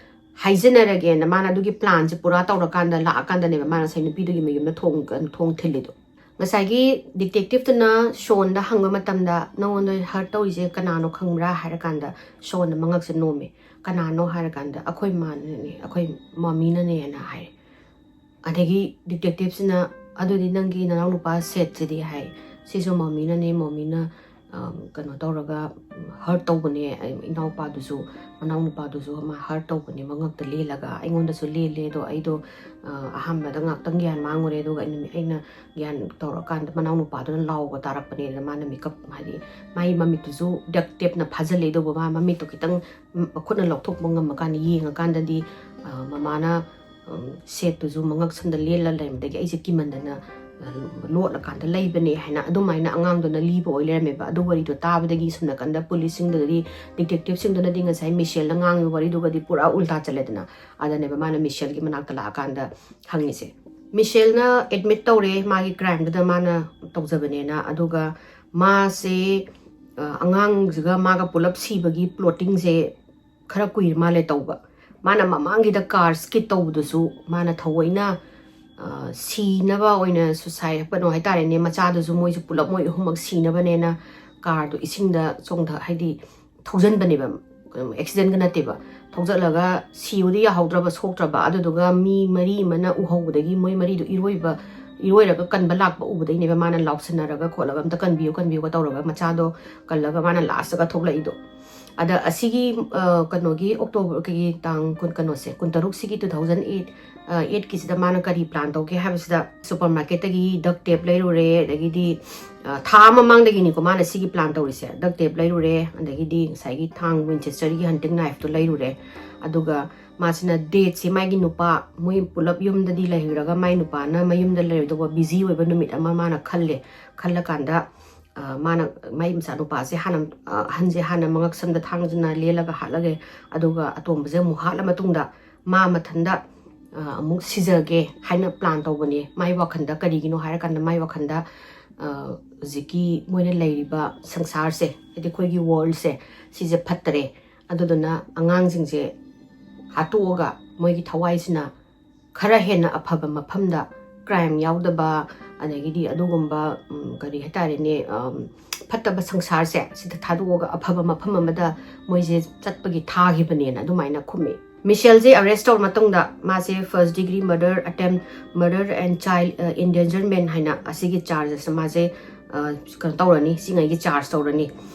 ꯍꯥꯏꯖꯅꯔꯒꯦꯅ", ꯃꯥꯅ ꯑꯗꯨꯒꯤ planꯁꯦ ꯄꯨꯔꯥ ꯇꯧꯔꯀꯥꯟꯗ, ꯂꯥꯛꯑꯀꯥꯟꯗꯅꯦꯕ ꯃꯥꯅ ꯉꯁꯥꯏ ꯅꯨꯄꯤꯗꯨꯒꯤ ꯃꯌꯨꯝꯗ ꯊꯣꯡ, ꯊꯣꯡ ꯊꯤꯜꯂꯤꯗꯣ꯫ ꯉꯁꯥꯏꯒꯤ detectiveꯇꯨꯅ ꯁꯣꯟꯗ ꯍꯪꯕ ꯃꯇꯝꯗ, "ꯅꯉꯣꯟꯗ hurt ꯇꯧꯔꯤꯁꯦ ꯀꯅꯥꯅꯣ ꯈꯪꯕ꯭ꯔꯥ?" ꯍꯥꯏꯔꯀꯥꯟꯗ ꯁꯣꯟꯗ ꯃꯉꯛꯁꯦ ꯅꯣꯝꯃꯦ꯫ "ꯀꯅꯥꯅꯣ?" ꯍꯥꯏꯔꯀꯥꯟꯗ, "ꯑꯩꯈꯣꯏ ꯃꯥꯅꯅꯦ, ꯑꯩꯈꯣꯏ ꯃꯃꯤꯅꯅꯦꯅ" ꯍꯥꯏꯔꯦ꯫ ꯑꯗꯒꯤ detectiveꯁꯤꯅ, "ꯑꯗꯨꯗꯤ ꯅꯪꯒꯤ ꯅꯅꯥꯎꯅꯨꯄꯥ ꯁꯦꯠꯁꯤꯗꯤ?" ꯍꯥꯏ꯫ "ꯁꯤꯁꯨ ꯃꯃꯤꯅꯅꯦ, ꯃꯃꯤꯅ, ꯑꯝ, ꯀꯩꯅꯣ ꯇꯧꯔꯒ, ꯎꯝ, hurt ꯇꯧꯕꯅꯦ, ꯑꯩ ꯏꯅꯥꯎꯄꯥꯗꯨꯁꯨ, ꯃꯅꯥꯎꯅꯨꯄꯥꯗꯨꯁꯨ ꯃꯥ hurt ꯇꯧꯕꯅꯦ, ꯃꯉꯛꯇ ꯂꯦꯜꯂꯒ ꯑꯩꯉꯣꯟꯗꯁꯨ ꯂꯦꯜꯂꯦ꯫ ꯑꯗꯣ ꯑꯩꯗꯣ, ꯑ, ꯑꯍꯥꯟꯕꯗ ꯉꯥꯛꯇꯪ ꯒ꯭ꯌꯥꯟ ꯃꯥꯡꯉꯨꯔꯦ, ꯑꯗꯨꯒ ꯑꯩꯅ, ꯑꯩꯅ ꯒ꯭ꯌꯥꯟ ꯇꯧꯔꯀꯥꯟꯗ ꯃꯅꯥꯎꯅꯨꯄꯥꯗꯨꯅ ꯂꯥꯎꯕ ꯇꯥꯔꯛꯄꯅꯦꯅ", ꯃꯥꯅ ꯃꯤꯀꯞ, ꯍꯥꯏꯗꯤ ꯃꯥꯒꯤ ꯃꯃꯤꯠꯇꯨꯁꯨ duct tapeꯅ ꯐꯥꯖꯤꯜꯂꯦ, ꯑꯗꯨꯕꯨ ꯃꯥ ꯃꯃꯤꯠꯇꯣ ꯈꯤꯇꯪ ꯃꯈꯨꯠꯅ ꯂꯧꯊꯣꯛꯄ ꯉꯝꯃꯀꯥꯟꯗ ꯌꯦꯡꯉꯀꯥꯟꯗꯗꯤ, ꯑ, ꯃꯃꯥꯅ, ꯎꯝ, ꯁꯦꯠꯇꯨꯁꯨ ꯃꯉꯛ ꯁꯝꯗ ꯂꯦꯜꯂ ꯂꯩꯔꯝꯕꯗꯒꯤ ꯑꯩꯁꯦ ꯀꯤꯃꯟꯗꯅ, ꯑ, ꯂꯣꯠꯂꯀꯥꯟꯗ ꯂꯩꯕꯅꯦ ꯍꯥꯏꯅ ꯑꯗꯨꯃꯥꯏꯅ ꯑꯉꯥꯡꯗꯨꯅ ꯂꯤꯕ ꯑꯣꯏ ꯂꯩꯔꯝꯃꯦꯕ꯫ ꯑꯗꯨ ꯋꯥꯔꯤꯗꯣ ꯇꯥꯕꯗꯒꯤ ꯁꯣꯝ ꯅꯥꯀꯟꯗ policeꯁꯤꯡꯗꯨꯗꯗꯤ, detectiveꯁꯤꯡꯗꯨꯅꯗꯤ ꯉꯁꯥꯏ ꯃꯤꯁꯦꯜꯅ ꯉꯥꯡꯉꯤꯕ ꯋꯥꯔꯤꯗꯨꯒꯗꯤ ꯄꯨꯔꯥ ꯎꯜꯇꯥ ꯆꯠꯂꯦꯗꯅ꯫ ꯑꯗꯅꯦꯕ ꯃꯥꯅ ꯃꯤꯁꯦꯜꯒꯤ ꯃꯅꯥꯛꯇ ꯂꯥꯛꯑꯀꯥꯟꯗ ꯍꯪꯉꯤꯁꯦ꯫ ꯃꯤꯁꯦꯜꯅ admit ꯇꯧꯔꯦ ꯃꯥꯒꯤ crimeꯗꯨꯗ ꯃꯥꯅ ꯇꯧꯖꯕꯅꯦꯅ꯫ ꯑꯗꯨꯒ ꯃꯥꯁꯦ ꯑꯉꯥꯡꯁꯤꯒ ꯃꯥꯒ ꯄꯨꯂꯞ ꯁꯤꯕꯒꯤ ꯄ꯭ꯂꯣꯇꯤꯡꯁꯦ ꯈꯔ ꯀꯨꯏꯔ ꯃꯥꯜꯂꯦ ꯇꯧꯕ꯫ ꯃꯥꯅ ꯃꯃꯥꯡꯒꯤꯗ ꯀꯥꯔ ꯁ꯭ꯀꯤꯠ ꯇꯧꯕꯗꯨꯁꯨ ꯃꯥꯅ ꯊꯑꯣꯏꯅ ꯁꯤꯅꯕ ꯑꯣꯏꯅ ꯁꯨꯁꯥꯏ ꯀꯩꯅꯣ ꯍꯥꯏꯇꯥꯔꯦꯅꯦ, ꯃꯆꯥꯗꯨꯁꯨ ꯃꯣꯏꯁꯨ ꯄꯨꯂꯞ ꯃꯣꯏ ꯑꯍꯨꯝꯃꯛ ꯁꯤꯅꯕꯅꯦꯅ ꯀꯥꯔꯗꯣ ꯏꯁꯤꯡꯗ ꯆꯣꯡꯊ ꯍꯥꯏꯗꯤ ꯊꯧꯖꯟꯕꯅꯦꯕ꯫ ꯑꯦꯛꯁꯤꯗꯦꯟꯒ ꯅꯠꯇꯦꯕ꯫ ꯊꯧꯖꯠꯂꯒ ꯁꯤꯕꯗꯤ ꯌꯥꯍꯧꯗ꯭ꯔꯕ, ꯁꯣꯛꯇ꯭ꯔꯕ꯫ ꯑꯗꯨꯗꯨꯒ ꯃꯤ ꯃꯔꯤ ꯑꯃꯅ ꯎꯍꯧꯕꯗꯒꯤ ꯃꯣꯏ ꯃꯔꯤꯗꯣ ꯏꯔꯣꯏꯕ ꯏꯔꯣꯏꯔꯒ ꯀꯟꯕ ꯂꯥꯛꯄ ꯎꯕꯗꯩꯅꯦꯕ ꯃꯥꯅ ꯂꯥꯎꯁꯟꯅꯔꯒ ꯈꯣꯠꯂꯒ "ꯑꯝꯇ ꯀꯟꯕꯤꯌꯨ, ꯀꯟꯕꯤꯌꯨꯒ" ꯇꯧꯔꯒ ꯃꯆꯥꯗꯣ ꯀꯜꯂꯒ ꯃꯥꯅ ꯂꯥꯁꯇꯒ ꯊꯣꯛꯂꯛꯏꯗꯣ꯫ ꯑꯗ ꯑꯁꯤꯒꯤ ꯀꯩꯅꯣꯒꯤ ꯑꯣꯛꯇꯣꯕꯔꯒꯤ ꯇꯥꯡ ꯀꯨꯟ ꯀꯩꯅꯣꯁꯦ ꯀꯨꯟꯇꯔꯨꯛꯁꯤꯒꯤ ꯇꯨ ꯊꯥꯎꯖꯟ ꯑꯩꯠ ꯑꯩꯠꯀꯤꯁꯤꯗ ꯃꯥꯅ ꯀꯔꯤ ꯄ꯭ꯂꯥꯟ ꯇꯧꯒꯦ ꯍꯥꯏꯕꯁꯤꯗ, ꯁꯨꯄꯔ ꯃꯥꯔꯀꯦꯠꯇꯒꯤ ꯗꯛ ꯇꯦꯞ ꯂꯩꯔꯨꯔꯦ꯫ ꯑꯗꯒꯤꯗꯤ ꯊꯥ ꯑꯃ ꯃꯃꯥꯡꯗꯒꯤꯅꯤꯀꯣ ꯃꯥꯅ ꯁꯤꯒꯤ ꯄ꯭ꯂꯥꯟ ꯇꯧꯔꯤꯁꯦ꯫ ꯗꯛ ꯇꯦꯞ ꯂꯩꯔꯨꯔꯦ, ꯑꯗꯒꯤꯗꯤ ꯉꯁꯥꯏꯒꯤ ꯊꯥꯡ, ꯋꯤꯟꯆꯦꯁꯇꯔꯒꯤ ꯍꯟꯇꯤꯡ ꯅꯥꯏꯐꯇꯣ ꯂꯩꯔꯨꯔꯦ꯫ ꯑꯗꯨꯒ ꯃꯥꯁꯤꯅ ꯗꯦꯠꯁꯦ ꯃꯥꯒꯤ ꯅꯨꯄꯥ, ꯃꯣꯏ ꯄꯨꯂꯞ ꯌꯨꯝꯗꯗꯤ ꯂꯩꯔꯒ ꯃꯥꯏ ꯅꯨꯄꯥꯅ ꯃꯌꯨꯝꯗ ꯂꯩꯔꯣꯏꯗꯧꯕ ꯕꯤꯖꯤ ꯑꯣꯏꯕ ꯅꯨꯃꯤꯠ ꯑꯃ ꯃꯥꯅ ꯈꯜꯂꯦ꯫ ꯈꯜꯂꯀꯥꯟꯗ ꯃꯥꯅ ꯃꯥꯏ ꯃꯆꯥꯅꯨꯄꯥꯁꯦ ꯍꯥꯟꯅ, ꯑꯍꯟꯁꯦ ꯍꯥꯟꯅ ꯃꯉꯛꯁꯝꯗ ꯊꯥꯡꯁꯤꯅ ꯂꯦꯜꯂꯒ ꯍꯥꯠꯂꯒꯦ, ꯑꯗꯨꯒ ꯑꯇꯣꯝꯕꯁꯦ ꯑꯃꯨꯛ ꯍꯥꯠꯂ ꯃꯇꯨꯡꯗ ꯃꯥ ꯃꯊꯟꯇ ꯑꯃꯨꯛ ꯁꯤꯖꯒꯦ ꯍꯥꯏꯅ ꯄ꯭ꯂꯥꯟ ꯇꯧꯕꯅꯦ꯫ ꯃꯥꯏ ꯋꯥꯈꯜꯗ ꯀꯔꯤꯒꯤꯅꯣ ꯍꯥꯏꯔꯀꯥꯟꯗ ꯃꯥꯏ ꯋꯥꯈꯜꯗ ꯍꯧꯖꯤꯛꯀꯤ ꯃꯣꯏꯅ ꯂꯩꯔꯤꯕ ꯁꯪꯁꯥꯔꯁꯦ, ꯍꯥꯏꯗꯤ ꯑꯩꯈꯣꯏꯒꯤ ꯋꯥꯔꯜꯁꯦ, ꯁꯤꯁꯦ ꯐꯠꯇꯔꯦ꯫ ꯑꯗꯨꯗꯨꯅ ꯑꯉꯥꯡꯁꯤꯡꯁꯦ ꯍꯥꯠꯇꯣꯛꯑꯒ ꯃꯣꯏꯒꯤ ꯊꯋꯥꯏꯁꯤꯅ ꯈꯔ ꯍꯦꯟꯅ ꯑꯐꯕ ꯃꯐꯝꯗ, ꯀ꯭ꯔꯥꯏꯝ ꯌꯥꯎꯗꯕ, ꯑꯗꯒꯤꯗꯤ ꯑꯗꯨꯒꯨꯝꯕ ꯀꯔꯤ ꯍꯥꯏꯇꯥꯔꯦꯅꯦ, ꯐꯠꯇꯕ ꯁꯪꯁꯥꯔꯁꯦ ꯁꯤꯗ ꯊꯥꯗꯣꯛꯑꯒ ꯑꯐꯕ ꯃꯐꯝ ꯑꯃꯗ ꯃꯣꯏꯁꯦ ꯆꯠꯄꯒꯤ ꯊꯥꯈꯤꯕꯅꯦꯅ ꯑꯗꯨꯃꯥꯏꯅ ꯈꯨꯝꯃꯤ꯫ ꯃꯤꯁꯦꯜꯁꯦ ꯑꯔꯦꯁ ꯇꯧꯔ ꯃꯇꯨꯡꯗ ꯃꯥꯁꯦ first degree murder attempt, murder and child endangerment ꯍꯥꯏꯅ ꯑꯁꯤꯒꯤ ꯆꯥꯔꯖꯦꯁ ꯃꯥꯁꯦ ꯀꯩꯅꯣ ꯇꯧꯔꯅꯤ, ꯁꯤꯉꯩꯒꯤ ꯆꯥꯔꯖ ꯇꯧꯔꯅꯤ꯫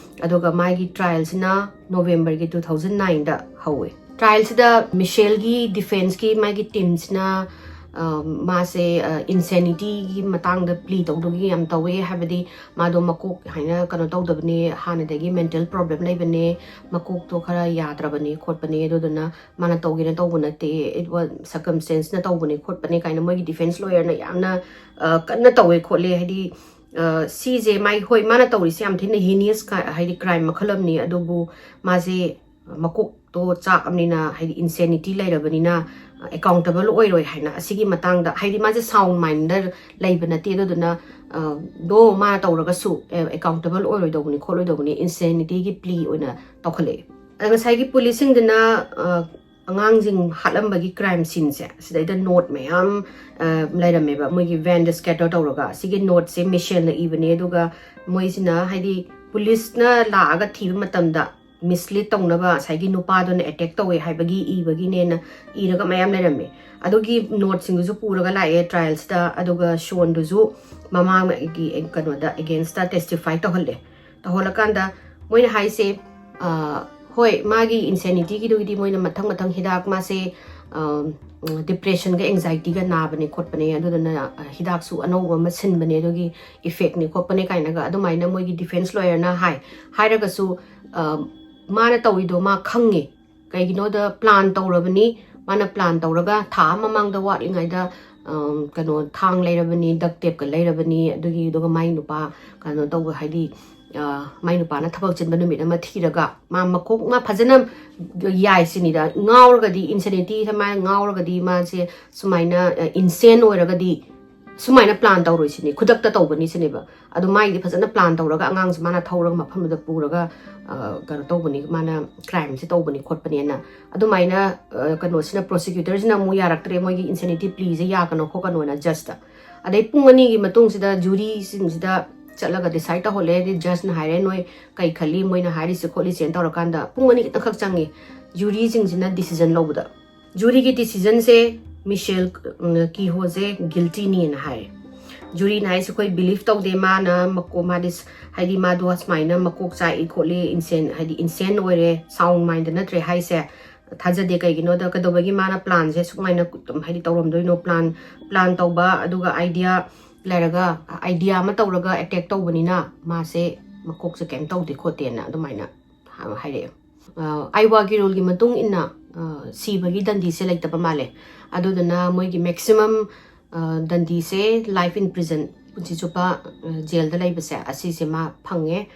ꯑꯗꯨꯒ ꯃꯥꯒꯤ ꯇ꯭ꯔꯥꯏꯜꯁꯤꯅ ꯅꯣꯕꯦꯝꯕꯔꯒꯤ ꯇꯨ ꯊꯥꯎꯖꯟ ꯅꯥꯏꯟꯗ ꯍꯧꯋꯦ꯫ ꯇ꯭ꯔꯥꯏꯜꯁꯤꯗ ꯃꯤꯁꯦꯜꯒꯤ ꯗꯤꯐꯦꯟꯁꯀꯤ ꯃꯥꯒꯤ ꯇꯤꯝꯁꯤꯅ ꯃꯥꯁꯦ ꯏꯟꯁꯦꯅꯤꯇꯤꯒꯤ ꯃꯇꯥꯡꯗ ꯄ꯭ꯂꯤ ꯇꯧꯗꯨꯒꯤ ꯌꯥꯝ ꯇꯧꯋꯦ꯫ ꯍꯥꯏꯕꯗꯤ ꯃꯥꯗꯣ ꯃꯀꯣꯛ ꯍꯥꯏꯅ ꯀꯩꯅꯣ ꯇꯧꯗꯕꯅꯦ, ꯍꯥꯟꯅꯗꯒꯤ ꯃꯦꯟꯇꯦꯜ ꯄ꯭ꯔꯣꯕ꯭ꯂꯦꯝ ꯂꯩꯕꯅꯦ, ꯃꯀꯣꯛꯇꯣ ꯈꯔ ꯌꯥꯗ꯭ꯔꯕꯅꯦ ꯈꯣꯠꯄꯅꯦ, ꯑꯗꯨꯗꯨꯅ ꯃꯥꯅ ꯇꯧꯒꯦꯅ ꯇꯧꯕ ꯅꯠꯇꯦ, it was circumstanceꯅ ꯇꯧꯕꯅꯦ ꯈꯣꯠꯄꯅꯦ ꯀꯥꯏꯅ ꯃꯣꯏꯒꯤ ꯗꯤꯐꯦꯟꯁ ꯂꯣꯌꯔꯅ ꯌꯥꯝꯅ ꯀꯟꯅ ꯇꯧꯋꯦ ꯈꯣꯠꯂꯦ꯫ ꯍꯥꯏꯗꯤ ꯁꯤꯁꯦ ꯃꯥꯏ, ꯍꯣꯏ, ꯃꯥꯅ ꯇꯧꯔꯤꯁꯦ ꯌꯥꯝ ꯊꯤꯅ ꯍꯤꯅꯤꯌꯁ, ꯍꯥꯏꯗꯤ ꯀ꯭ꯔꯥꯏꯝ ꯃꯈꯜ ꯑꯃꯅꯤ, ꯑꯗꯨꯕꯨ ꯃꯥꯁꯦ ꯃꯀꯣꯛ ꯇꯣ ꯆꯥꯛꯑꯕꯅꯤꯅ, ꯍꯥꯏꯗꯤ insanity ꯂꯩꯔꯕꯅꯤꯅ, ꯑꯦꯀꯥꯎꯟꯇꯦꯕꯜ ꯑꯣꯏꯔꯣꯏ ꯍꯥꯏꯅ, ꯑꯁꯤꯒꯤ ꯃꯇꯥꯡꯗ, ꯍꯥꯏꯗꯤ ꯃꯥꯁꯦ ꯁꯥꯎꯟ ꯃꯥꯏꯟꯗ ꯂꯩꯕ ꯅꯠꯇꯦ, ꯑꯗꯨꯗꯨꯅ ꯗꯣ ꯃꯥꯅ ꯇꯧꯔꯒꯁꯨ ꯑꯦꯀꯥꯎꯟꯇꯦꯕꯜ ꯑꯣꯏꯔꯣꯏꯗꯧꯕꯅꯤ, ꯈꯣꯠꯂꯣꯏꯗꯧꯕꯅꯤ, insanity ꯒꯤ ꯄ꯭ꯂꯤ ꯑꯣꯏꯅ ꯇꯧꯈꯠꯂꯛꯑꯦ꯫ ꯑꯗ ꯉꯁꯥꯏꯒꯤ ꯄꯨꯂꯤꯁꯁꯤꯡꯗꯨꯅ ꯑꯉꯥꯡꯁꯤꯡ ꯍꯥꯠꯂꯝꯕꯒꯤ ꯀ꯭ꯔꯥꯏꯝ ꯁꯤꯟꯁꯦ ꯁꯤꯗꯩꯗ ꯅꯣꯠ ꯃꯌꯥꯝ ꯂꯩꯔꯝꯃꯦꯕ, ꯃꯣꯏꯒꯤ ꯚꯦꯟꯗ ꯁ꯭ꯀꯦꯇꯔ ꯇꯧꯔꯒ꯫ ꯑꯁꯤꯒꯤ ꯅꯣꯠꯁꯦ ꯃꯤꯁꯦꯜꯅ ꯏꯕꯅꯦ, ꯑꯗꯨꯒ ꯃꯣꯏꯁꯤꯅ, ꯍꯥꯏꯗꯤ, ꯄꯨꯂꯤꯁꯅ ꯂꯥꯛꯑꯒ ꯊꯤꯕ ꯃꯇꯝꯗ ꯃꯤꯁꯂꯤꯗ ꯇꯧꯅꯕ ꯉꯁꯥꯏꯒꯤ ꯅꯨꯄꯥꯗꯨꯅ ꯑꯦꯇꯦꯛ ꯇꯧꯋꯦ ꯍꯥꯏꯕꯒꯤ ꯏꯕꯒꯤꯅꯦꯅ ꯏꯔꯒ ꯃꯌꯥꯝ ꯂꯩꯔꯝꯃꯦ꯫ ꯑꯗꯨꯒꯤ ꯅꯣꯠꯁꯤꯡꯗꯨꯁꯨ ꯄꯨꯔꯒ ꯂꯥꯛꯑꯦ ꯇ꯭ꯔꯥꯏꯜꯁꯤꯗ, ꯑꯗꯨꯒ ꯁꯣꯟꯗꯨꯁꯨ ꯃꯃꯥꯒꯤ ꯀꯩꯅꯣꯗ, ꯑꯦꯒꯦꯟꯁꯇ ꯇꯦꯁꯇꯤꯐꯥꯏ ꯇꯧꯍꯜꯂꯦ꯫ ꯇꯧꯍꯜꯂꯀꯥꯟꯗ ꯃꯣꯏꯅ ꯍꯥꯏꯁꯦ, ꯍꯣꯏ, ꯃꯥꯒꯤ insanity ꯒꯤꯗꯨꯒꯤꯗꯤ ꯃꯣꯏꯅ ꯃꯊꯪ ꯃꯊꯪ ꯍꯤꯗꯥꯛ, ꯃꯥꯁꯦ ꯗꯤꯄ꯭ꯔꯦꯁꯟꯒ ꯑꯦꯡꯖꯥꯏꯇꯤꯒ ꯅꯥꯕꯅꯦ ꯈꯣꯠꯄꯅꯦ, ꯑꯗꯨꯗꯨꯅ ꯍꯤꯗꯥꯛꯁꯨ ꯑꯅꯧꯕ ꯑꯃ ꯁꯤꯟꯕꯅꯦ, ꯑꯗꯨꯒꯤ ꯏꯐꯦꯛꯅꯦ ꯈꯣꯠꯄꯅꯦ ꯀꯥꯏꯅꯒ ꯑꯗꯨꯃꯥꯏꯅ ꯃꯣꯏꯒꯤ ꯗꯤꯐꯦꯟꯁ ꯂꯣꯌꯔꯅ ꯍꯥꯏ꯫ ꯍꯥꯏꯔꯒꯁꯨ ꯃꯥꯅ ꯇꯧꯔꯤꯗꯣ ꯃꯥ ꯈꯪꯉꯦ꯫ ꯀꯩꯒꯤꯅꯣꯗ ꯄ꯭ꯂꯥꯟ ꯇꯧꯔꯕꯅꯤ꯫ ꯃꯥꯅ ꯄ꯭ꯂꯥꯟ ꯇꯧꯔꯒ ꯊꯥ ꯑꯃ ꯃꯃꯥꯡꯗ ꯋꯥꯠꯂꯤꯉꯩꯗ ꯀꯩꯅꯣ, ꯊꯥꯡ ꯂꯩꯔꯕꯅꯤ, ꯗꯛ ꯇꯦꯞꯀ ꯂꯩꯔꯕꯅꯤ, ꯑꯗꯨꯒꯤ, ꯑꯗꯨꯒ ꯃꯥꯏ ꯅꯨꯄꯥ ꯀꯩꯅꯣ ꯇꯧꯕ, ꯍꯥꯏꯗꯤ ꯃꯥꯏ ꯅꯨꯄꯥꯅ ꯊꯕꯛ ꯆꯤꯟꯕ ꯅꯨꯃꯤꯠ ꯑꯃ ꯊꯤꯔꯒ ꯃꯥ ꯃꯀꯣꯛ, ꯃꯥ ꯐꯖꯅ ꯌꯥꯏ ꯁꯤꯅꯤꯗ꯫ ꯉꯥꯎꯔꯒꯗꯤ, insanity ꯁꯨꯃꯥꯏꯅ ꯉꯥꯎꯔꯒꯗꯤ ꯃꯥꯁꯦ ꯁꯨꯃꯥꯏꯅ ꯏꯟꯁꯦꯟ ꯑꯣꯏꯔꯒꯗꯤ ꯁꯨꯃꯥꯏꯅ ꯄ꯭ꯂꯥꯟ ꯇꯧꯔꯣꯏ ꯁꯤꯅꯤ, ꯈꯨꯗꯛꯇ ꯇꯧꯕꯅꯤ ꯁꯤꯅꯦꯕ꯫ ꯑꯗꯣ ꯃꯥꯏꯗꯤ ꯐꯖꯅ ꯄ꯭ꯂꯥꯟ ꯇꯧꯔꯒ ꯑꯉꯥꯡꯁꯦ ꯃꯥꯅ ꯊꯧꯔꯒ ꯃꯐꯝꯗꯨꯗ ꯄꯨꯔꯒ ꯀꯩꯅꯣ ꯇꯧꯕꯅꯤ, ꯃꯥꯅ ꯀ꯭ꯔꯥꯏꯝꯁꯦ ꯇꯧꯕꯅꯤ ꯈꯣꯠꯄꯅꯦꯅ꯫ ꯑꯗꯨꯃꯥꯏꯅ ꯀꯩꯅꯣꯁꯤꯅ, ꯄ꯭ꯔꯣꯁꯤꯀ꯭ꯌꯨꯇꯔꯁꯤꯅ ꯑꯃꯨꯛ ꯌꯥꯔꯛꯇ꯭ꯔꯦ, ꯃꯣꯏꯒꯤ insanity ꯄ꯭ꯂꯤꯁꯦ ꯌꯥꯒꯅꯣ ꯈꯣꯠꯀꯅꯣꯅ ꯖꯁꯇ꯫ ꯑꯗꯩ ꯄꯨꯡ ꯑꯅꯤꯒꯤ ꯃꯇꯨꯡꯁꯤꯗ ꯖꯨꯔꯤꯁꯤꯡꯁꯤꯗ ꯆꯠꯂꯒ ꯗꯤꯁꯥꯏꯗ ꯇꯧꯍꯜꯂꯦ꯫ ꯍꯥꯏꯗꯤ ꯖꯁꯅ ꯍꯥꯏꯔꯦ, ꯅꯣꯏ ꯀꯩ ꯈꯜꯂꯤ, ꯃꯣꯏꯅ ꯍꯥꯏꯔꯤꯁꯦ ꯈꯣꯠꯂꯤꯁꯦꯅ ꯇꯧꯔꯀꯥꯟꯗ ꯄꯨꯡ ꯑꯅꯤ ꯈꯤꯇꯪꯈꯛ ꯆꯪꯉꯤ ꯖꯨꯔꯤꯁꯤꯡꯁꯤꯅ ꯗꯤꯁꯤꯖꯟ ꯂꯧꯕꯗ꯫ ꯖꯨꯔꯤꯒꯤ ꯗꯤꯁꯤꯖꯟꯁꯦ ꯃꯤꯁꯦꯜ ꯀꯤꯍꯣꯁꯦ ꯒꯤꯜꯇꯤꯅꯦꯅ ꯍꯥꯏꯔꯦ꯫ ꯖꯨꯔꯤꯅ ꯍꯥꯏꯁꯦ, "ꯑꯩꯈꯣꯏ ꯕꯤꯂꯤꯐ ꯇꯧꯗꯦ, ꯃꯥꯅ ꯃꯀꯣꯛ, ꯃꯥꯗꯤ ꯍꯥꯏꯗꯤ ꯃꯥꯗꯣ ꯁꯨꯃꯥꯏꯅ ꯃꯀꯣꯛ ꯆꯥꯛꯏ ꯈꯣꯠꯂꯤ, ꯏꯟꯁꯦꯟ, ꯍꯥꯏꯗꯤ ꯏꯟꯁꯦꯟ ꯑꯣꯏꯔꯦ, ꯁꯥꯎꯟ ꯃꯥꯏꯟꯗ ꯅꯠꯇ꯭ꯔꯦ ꯍꯥꯏꯁꯦ, ꯊꯥꯖꯗꯦ꯫ ꯀꯩꯒꯤꯅꯣꯗ ꯀꯩꯗꯧꯕꯒꯤ ꯃꯥꯅ ꯄ꯭ꯂꯥꯟꯁꯦ ꯁꯨꯃꯥꯏꯅ ꯍꯥꯏꯗꯤ ꯇꯧꯔꯝꯗꯣꯏꯅꯣ? ꯄ꯭ꯂꯥꯟ ꯄ꯭ꯂꯥꯟ ꯇꯧꯕ, ꯑꯗꯨꯒ ꯑꯥꯏꯗꯤꯌꯥ ꯂꯩꯔꯒ, ꯑꯥꯏꯗꯤꯌꯥ ꯑꯃ ꯇꯧꯔꯒ ꯑꯦꯇꯦꯛ ꯇꯧꯕꯅꯤꯅ ꯃꯥꯁꯦ ꯃꯀꯣꯛꯁꯦ ꯀꯩꯝ ꯇꯧꯗꯦ ꯈꯣꯠꯇꯦꯅ ꯑꯗꯨꯃꯥꯏꯅ ꯍꯥꯏꯔꯛꯑꯦ꯫ ꯑꯥꯏꯋꯥꯒꯤ ꯔꯨꯜꯒꯤ ꯃꯇꯨꯡ ꯏꯟꯅ ꯁꯤꯕꯒꯤ ꯗꯟꯗꯤꯁꯦ ꯂꯩꯇꯕ ꯃꯥꯜꯂꯦ꯫ ꯑꯗꯨꯗꯨꯅ ꯃꯣꯏꯒꯤ ꯃꯦꯛꯁꯤꯃꯝ ꯗꯟꯗꯤꯁꯦ life in prison, ꯄꯨꯟꯁꯤ ꯆꯨꯞꯄ ꯖꯦꯜꯗ ꯂꯩꯕꯁꯦ, ꯑꯁꯤꯁꯦ ꯃꯥ ꯐꯪꯉꯦ꯫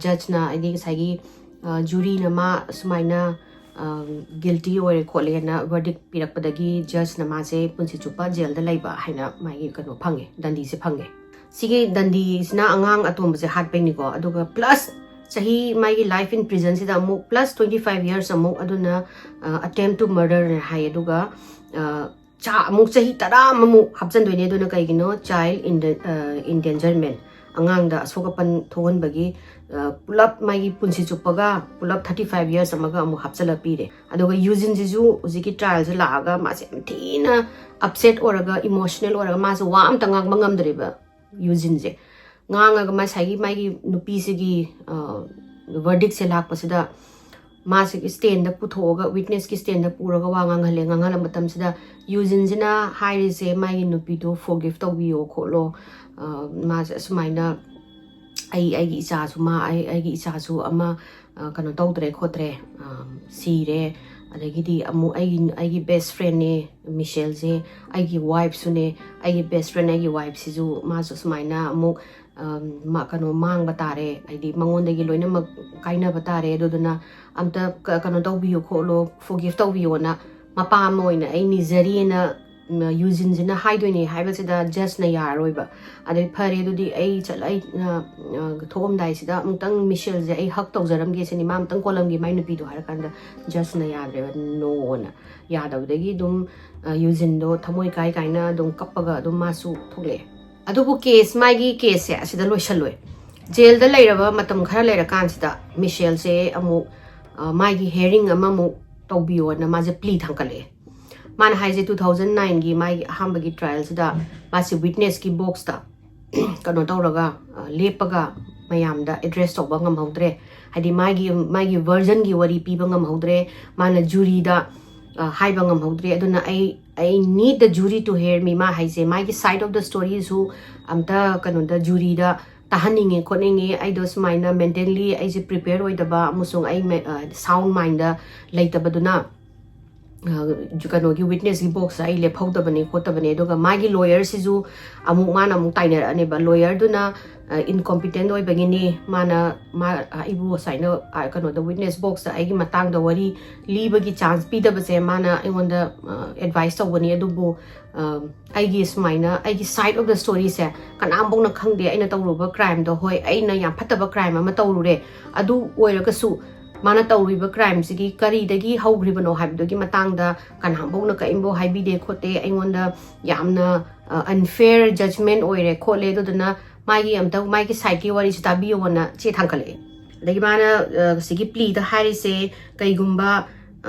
ꯖꯁꯅ, ꯍꯥꯏꯗꯤ ꯉꯁꯥꯏꯒꯤ ꯖꯨꯔꯤꯅ ꯃꯥ ꯁꯨꯃꯥꯏꯅ ꯒꯤꯜꯇꯤ ꯑꯣꯏꯔꯦ ꯈꯣꯠꯂꯦꯅ ꯚꯔꯗꯤꯛ ꯄꯤꯔꯛꯄꯗꯒꯤ ꯖꯁꯅ ꯃꯥꯁꯦ ꯄꯨꯟꯁꯤ ꯆꯨꯞꯄ ꯖꯦꯜꯗ ꯂꯩꯕ ꯍꯥꯏꯅ ꯃꯥꯒꯤ ꯀꯩꯅꯣ ꯐꯪꯉꯦ, ꯗꯟꯗꯤꯁꯦ ꯐꯪꯉꯦ꯫ ꯁꯤꯒꯤ ꯗꯟꯗꯤꯁꯤꯅ ꯑꯉꯥꯡ ꯑꯇꯣꯝꯕꯁꯦ ꯍꯥꯠꯄꯩꯅꯤꯀꯣ꯫ ꯑꯗꯨꯒ ꯄ꯭ꯂꯁ ꯆꯍꯤ ꯃꯥꯒꯤ life in prisonꯁꯤꯗ ꯑꯃꯨꯛ ꯄ꯭ꯂꯁ twenty five years ꯑꯃꯨꯛ ꯑꯗꯨꯅ ꯑ, attempt to murderꯅꯦ ꯍꯥꯏ꯫ ꯑꯗꯨꯒ ꯑ, ꯆꯥ ꯑꯃꯨꯛ ꯆꯍꯤ ꯇꯔꯥ ꯑꯃꯃꯨꯛ ꯍꯥꯞꯆꯤꯟꯗꯣꯏꯅꯦ꯫ ꯑꯗꯨꯅ ꯀꯩꯒꯤꯅꯣ? Child endangerment, ꯑꯉꯥꯡꯗ ꯑꯁꯣꯛ ꯑꯄꯟ ꯊꯣꯛꯍꯟꯕꯒꯤ ꯑ, ꯄꯨꯂꯞ ꯃꯥꯒꯤ ꯄꯨꯟꯁꯤ ꯆꯨꯞꯄꯒ ꯄꯨꯂꯞ thirty five years ꯑꯃꯒ ꯑꯃꯨꯛ ꯍꯥꯞꯆꯤꯜꯂ ꯄꯤꯔꯦ꯫ ꯑꯗꯨꯒ ꯌꯨꯖꯤꯟꯁꯤꯁꯨ ꯍꯧꯖꯤꯛꯀꯤ trialꯁꯦ ꯂꯥꯛꯑꯒ ꯃꯥꯁꯦ ꯌꯥꯝ ꯊꯤꯅ upset ꯑꯣꯏꯔꯒ emotional ꯑꯣꯏꯔꯒ ꯃꯥꯁꯦ ꯋꯥ ꯑꯝꯇ ꯉꯥꯡꯕ ꯉꯝꯗ꯭ꯔꯦꯕ ꯌꯨꯖꯤꯟꯁꯦ꯫ ꯉꯥꯡꯉꯒ ꯉꯁꯥꯏꯒꯤ ꯃꯥꯒꯤ ꯅꯨꯄꯤꯁꯤꯒꯤ ꯚꯔꯗꯤꯛꯁꯦ ꯂꯥꯛꯄꯁꯤꯗ ꯃꯥꯁꯤꯒꯤ ꯁ꯭ꯇꯦꯟꯗ ꯄꯨꯊꯣꯛꯑꯒ ꯋꯤꯠꯅꯦꯁꯀꯤ ꯁ꯭ꯇꯦꯟꯗ ꯄꯨꯔꯒ ꯋꯥ ꯉꯥꯡꯍꯜꯂꯦ꯫ ꯉꯥꯡꯍꯜꯂ ꯃꯇꯝꯁꯤꯗ ꯌꯨꯖꯤꯟꯁꯤꯅ ꯍꯥꯏꯔꯤꯁꯦ ꯃꯥꯒꯤ ꯅꯨꯄꯤꯗꯣ forgive ꯇꯧꯕꯤꯌꯣ ꯈꯣꯠꯂꯣ, ꯑ, ꯃꯥꯁꯦ ꯑꯁꯨꯃꯥꯏꯅ ꯑꯩ ꯑꯩꯒꯤ ꯏꯆꯥꯁꯨ ꯃꯥ ꯑꯩ ꯑꯩꯒꯤ ꯏꯆꯥꯁꯨ ꯑꯃ ꯑ, ꯀꯩꯅꯣ ꯇꯧꯗ꯭ꯔꯦ ꯈꯣꯠꯇ꯭ꯔꯦ, ꯑ, ꯁꯤꯔꯦ꯫ ꯑꯗꯒꯤꯗꯤ ꯑꯃꯨꯛ ꯑꯩꯒꯤ ꯑꯩꯒꯤ best friendꯅꯦ ꯃꯤꯁꯦꯜꯁꯦ, ꯑꯩꯒꯤ wifeꯁꯨꯅꯦ꯫ ꯑꯩꯒꯤ best friend ꯑꯩꯒꯤ wifeꯁꯤꯁꯨ ꯃꯥꯁꯨ ꯁꯨꯃꯥꯏꯅ ꯑꯃꯨꯛ ꯑ, ꯃꯥ- ꯀꯩꯅꯣ ꯃꯥꯡꯕ ꯇꯥꯔꯦ, ꯍꯥꯏꯗꯤ ꯃꯉꯣꯟꯗꯒꯤ ꯂꯣꯏꯅꯃꯛ ꯀꯥꯏꯅꯕ ꯇꯥꯔꯦ꯫ ꯑꯗꯨꯗꯨꯅ ꯑꯝꯇ ꯀ- ꯀꯩꯅꯣ ꯇꯧꯕꯤꯌꯨ ꯈꯣꯠꯂꯣ, forgive ꯇꯧꯕꯤꯌꯣꯅ ꯃꯄꯥ ꯑꯃ ꯑꯣꯏꯅ ꯑꯩ ꯅꯤꯖꯔꯤꯅ ꯎꯝ, ꯌꯨꯖꯤꯟꯁꯤꯅ ꯍꯥꯏꯗꯣꯏꯅꯦ ꯍꯥꯏꯕꯁꯤꯗ ꯖꯁꯅ ꯌꯥꯔꯔꯣꯏꯕ꯫ ꯑꯗꯩ ꯐꯔꯦ ꯑꯗꯨꯗꯤ ꯑꯩ ꯆꯠꯂ ꯑꯩ ꯑ, ꯑ, ꯊꯣꯛꯑꯝꯗꯥꯏꯁꯤꯗ ꯑꯃꯨꯛꯇꯪ ꯃꯤꯁꯦꯜꯁꯦ ꯑꯩ ꯍꯛ ꯇꯧꯖꯔꯝꯒꯦ ꯁꯤꯅꯤ, ꯃꯥ ꯑꯃꯨꯛꯇꯪ ꯀꯣꯜꯂꯝꯒꯦ ꯃꯥꯏ ꯅꯨꯄꯤꯗꯣ ꯍꯥꯏꯔꯀꯥꯟꯗ ꯖꯁꯅ ꯌꯥꯗ꯭ꯔꯦꯕ, ꯅꯣꯅ꯫ ꯌꯥꯗꯕꯗꯒꯤ ꯑꯗꯨꯝ ꯑ, ꯌꯨꯖꯤꯟꯗꯣ ꯊꯃꯣꯏ ꯀꯥꯏ ꯀꯥꯏꯅ ꯑꯗꯨꯝ ꯀꯞꯄꯒ ꯑꯗꯨꯝ ꯃꯥꯁꯨ ꯊꯣꯛꯂꯛꯑꯦ꯫ ꯑꯗꯨꯕꯨ ꯀꯦꯁ ꯃꯥꯒꯤ ꯀꯦꯁꯁꯦ ꯑꯁꯤꯗ ꯂꯣꯏꯁꯜꯂꯣꯏ꯫ ꯖꯦꯜꯗ ꯂꯩꯔꯕ ꯃꯇꯝ ꯈꯔ ꯂꯩꯔꯀꯥꯟꯁꯤꯗ ꯃꯤꯁꯦꯜꯁꯦ ꯑꯃꯨꯛ ꯑ, ꯃꯥꯒꯤ ꯍꯤꯌꯔꯤꯡ ꯑꯃꯃꯨꯛ ꯇꯧꯕꯤꯌꯣꯅ ꯃꯥꯁꯦ ꯄ꯭ꯂꯤ ꯊꯥꯡꯀꯠꯂꯛꯑꯦ꯫ ꯃꯥꯅ ꯍꯥꯏꯁꯦ two thousand nineꯒꯤ ꯃꯥꯒꯤ ꯑꯍꯥꯟꯕꯒꯤ trialꯁꯤꯗ ꯃꯥꯁꯦ ꯋꯤꯠꯅꯦꯁꯀꯤ ꯕꯣꯛꯁꯇ ꯀꯩꯅꯣ ꯇꯧꯔꯒ ꯑ, ꯂꯦꯞꯄꯒ ꯃꯌꯥꯝꯗ ꯑꯦꯗ꯭ꯔꯦꯁ ꯇꯧꯕ ꯉꯝꯍꯧꯗ꯭ꯔꯦ꯫ ꯍꯥꯏꯗꯤ ꯃꯥꯒꯤ ꯃꯥꯒꯤ ꯚꯔꯖꯟꯒꯤ ꯋꯥꯔꯤ ꯄꯤꯕ ꯉꯝꯍꯧꯗ꯭ꯔꯦ꯫ ꯃꯥꯅ ꯖꯨꯔꯤꯗ ꯑ, ꯍꯥꯏꯕ ꯉꯝꯍꯧꯗ꯭ꯔꯦ꯫ ꯑꯗꯨꯅ ꯑꯩ I need the jury to hear me ꯃꯥ ꯍꯥꯏꯁꯦ, ꯃꯥꯒꯤ side of the storyꯁꯨ ꯑꯝꯇ ꯀꯩꯅꯣꯗ ꯖꯨꯔꯤꯗ ꯇꯥꯍꯟꯅꯤꯡꯉꯦ ꯈꯣꯠꯅꯤꯡꯉꯦ꯫ ꯑꯩꯗꯣ ꯁꯨꯃꯥꯏꯅ mentally ꯑꯩꯁꯦ ꯄ꯭ꯔꯤꯄꯦꯌꯔ ꯑꯣꯏꯗꯕ ꯑꯃꯁꯨꯡ ꯑꯩ ꯃꯦ- ꯑ, sound mindꯗ ꯂꯩꯇꯕꯗꯨꯅ ꯀꯩꯅꯣꯒꯤ ꯋꯤꯠꯅꯦꯁꯀꯤ ꯕꯣꯛꯁꯇ ꯑꯩ ꯂꯦꯞꯍꯧꯗꯕꯅꯦ ꯈꯣꯠꯇꯕꯅꯦ꯫ ꯑꯗꯨꯒ ꯃꯥꯒꯤ ꯂꯣꯌꯔꯁꯤꯁꯨ ꯑꯃꯨꯛ ꯃꯥꯅ ꯑꯃꯨꯛ ꯇꯥꯏꯅꯔꯛꯑꯅꯦꯕ꯫ ꯂꯣꯌꯔꯗꯨꯅ ꯏꯟꯀꯣꯝꯄꯤꯇꯦꯟ ꯑꯣꯏꯕꯒꯤꯅꯤ, ꯃꯥꯅ ꯃꯥ ꯑꯩꯕꯨ ꯁꯨꯃꯥꯏꯅ ꯀꯩꯅꯣꯗ ꯋꯤꯠꯅꯦꯁ ꯕꯣꯛꯁꯇ ꯑꯩꯒꯤ ꯃꯇꯥꯡꯗ ꯋꯥꯔꯤ ꯂꯤꯕꯒꯤ ꯆꯥꯟꯁ ꯄꯤꯗꯕꯁꯦ ꯃꯥꯅ ꯑꯩꯉꯣꯟꯗ ꯑꯦꯗꯚꯥꯏꯁ ꯇꯧꯕꯅꯤ꯫ ꯑꯗꯨꯕꯨ ꯑꯩꯒꯤ ꯁꯨꯃꯥꯏꯅ ꯑꯩꯒꯤ ꯁꯥꯏꯗ ꯑꯣꯐ ꯗ ꯁ꯭ꯇꯣꯔꯤꯁꯦ ꯀꯅꯥꯝꯐꯥꯎꯅ ꯈꯪꯗꯦ꯫ ꯑꯩꯅ ꯇꯧꯔꯨꯕ ꯀ꯭ꯔꯥꯏꯝꯗꯣ, ꯍꯣꯏ, ꯑꯩꯅ ꯌꯥꯝ ꯐꯠꯇꯕ ꯀ꯭ꯔꯥꯏꯝ ꯑꯃ ꯇꯧꯔꯨꯔꯦ, ꯑꯗꯨ ꯑꯣꯏꯔꯒꯁꯨ ꯃꯥꯅ ꯇꯧꯔꯤꯕ ꯀ꯭ꯔꯥꯏꯝꯁꯤꯒꯤ ꯀꯔꯤꯗꯒꯤ ꯍꯧꯈ꯭ꯔꯤꯕꯅꯣ ꯍꯥꯏꯕꯗꯨꯒꯤ ꯃꯇꯥꯡꯗ ꯀꯅꯥꯝꯐꯥꯎꯅ ꯀꯔꯤꯝꯐꯥꯎ ꯍꯥꯏꯕꯤꯗꯦ ꯈꯣꯠꯇꯦ, ꯑꯩꯉꯣꯟꯗ ꯌꯥꯝꯅ ꯑꯟꯐꯦꯌꯔ ꯖꯖꯃꯦꯟ ꯑꯣꯏꯔꯦ ꯈꯣꯠꯂꯦ, ꯑꯗꯨꯗꯨꯅ ꯃꯥꯒꯤ ꯑꯝꯇ ꯃꯥꯒꯤ ꯁꯥꯏꯗꯀꯤ ꯋꯥꯔꯤꯁꯨ ꯇꯥꯕꯤꯌꯣꯅ ꯆꯦ ꯊꯥꯡꯒꯠꯂꯛꯑꯦ꯫ ꯑꯗꯒꯤ ꯃꯥꯅ ꯁꯤꯒꯤ ꯄ꯭ꯂꯤꯗ ꯍꯥꯏꯔꯤꯁꯦ, ꯀꯩꯒꯨꯝꯕ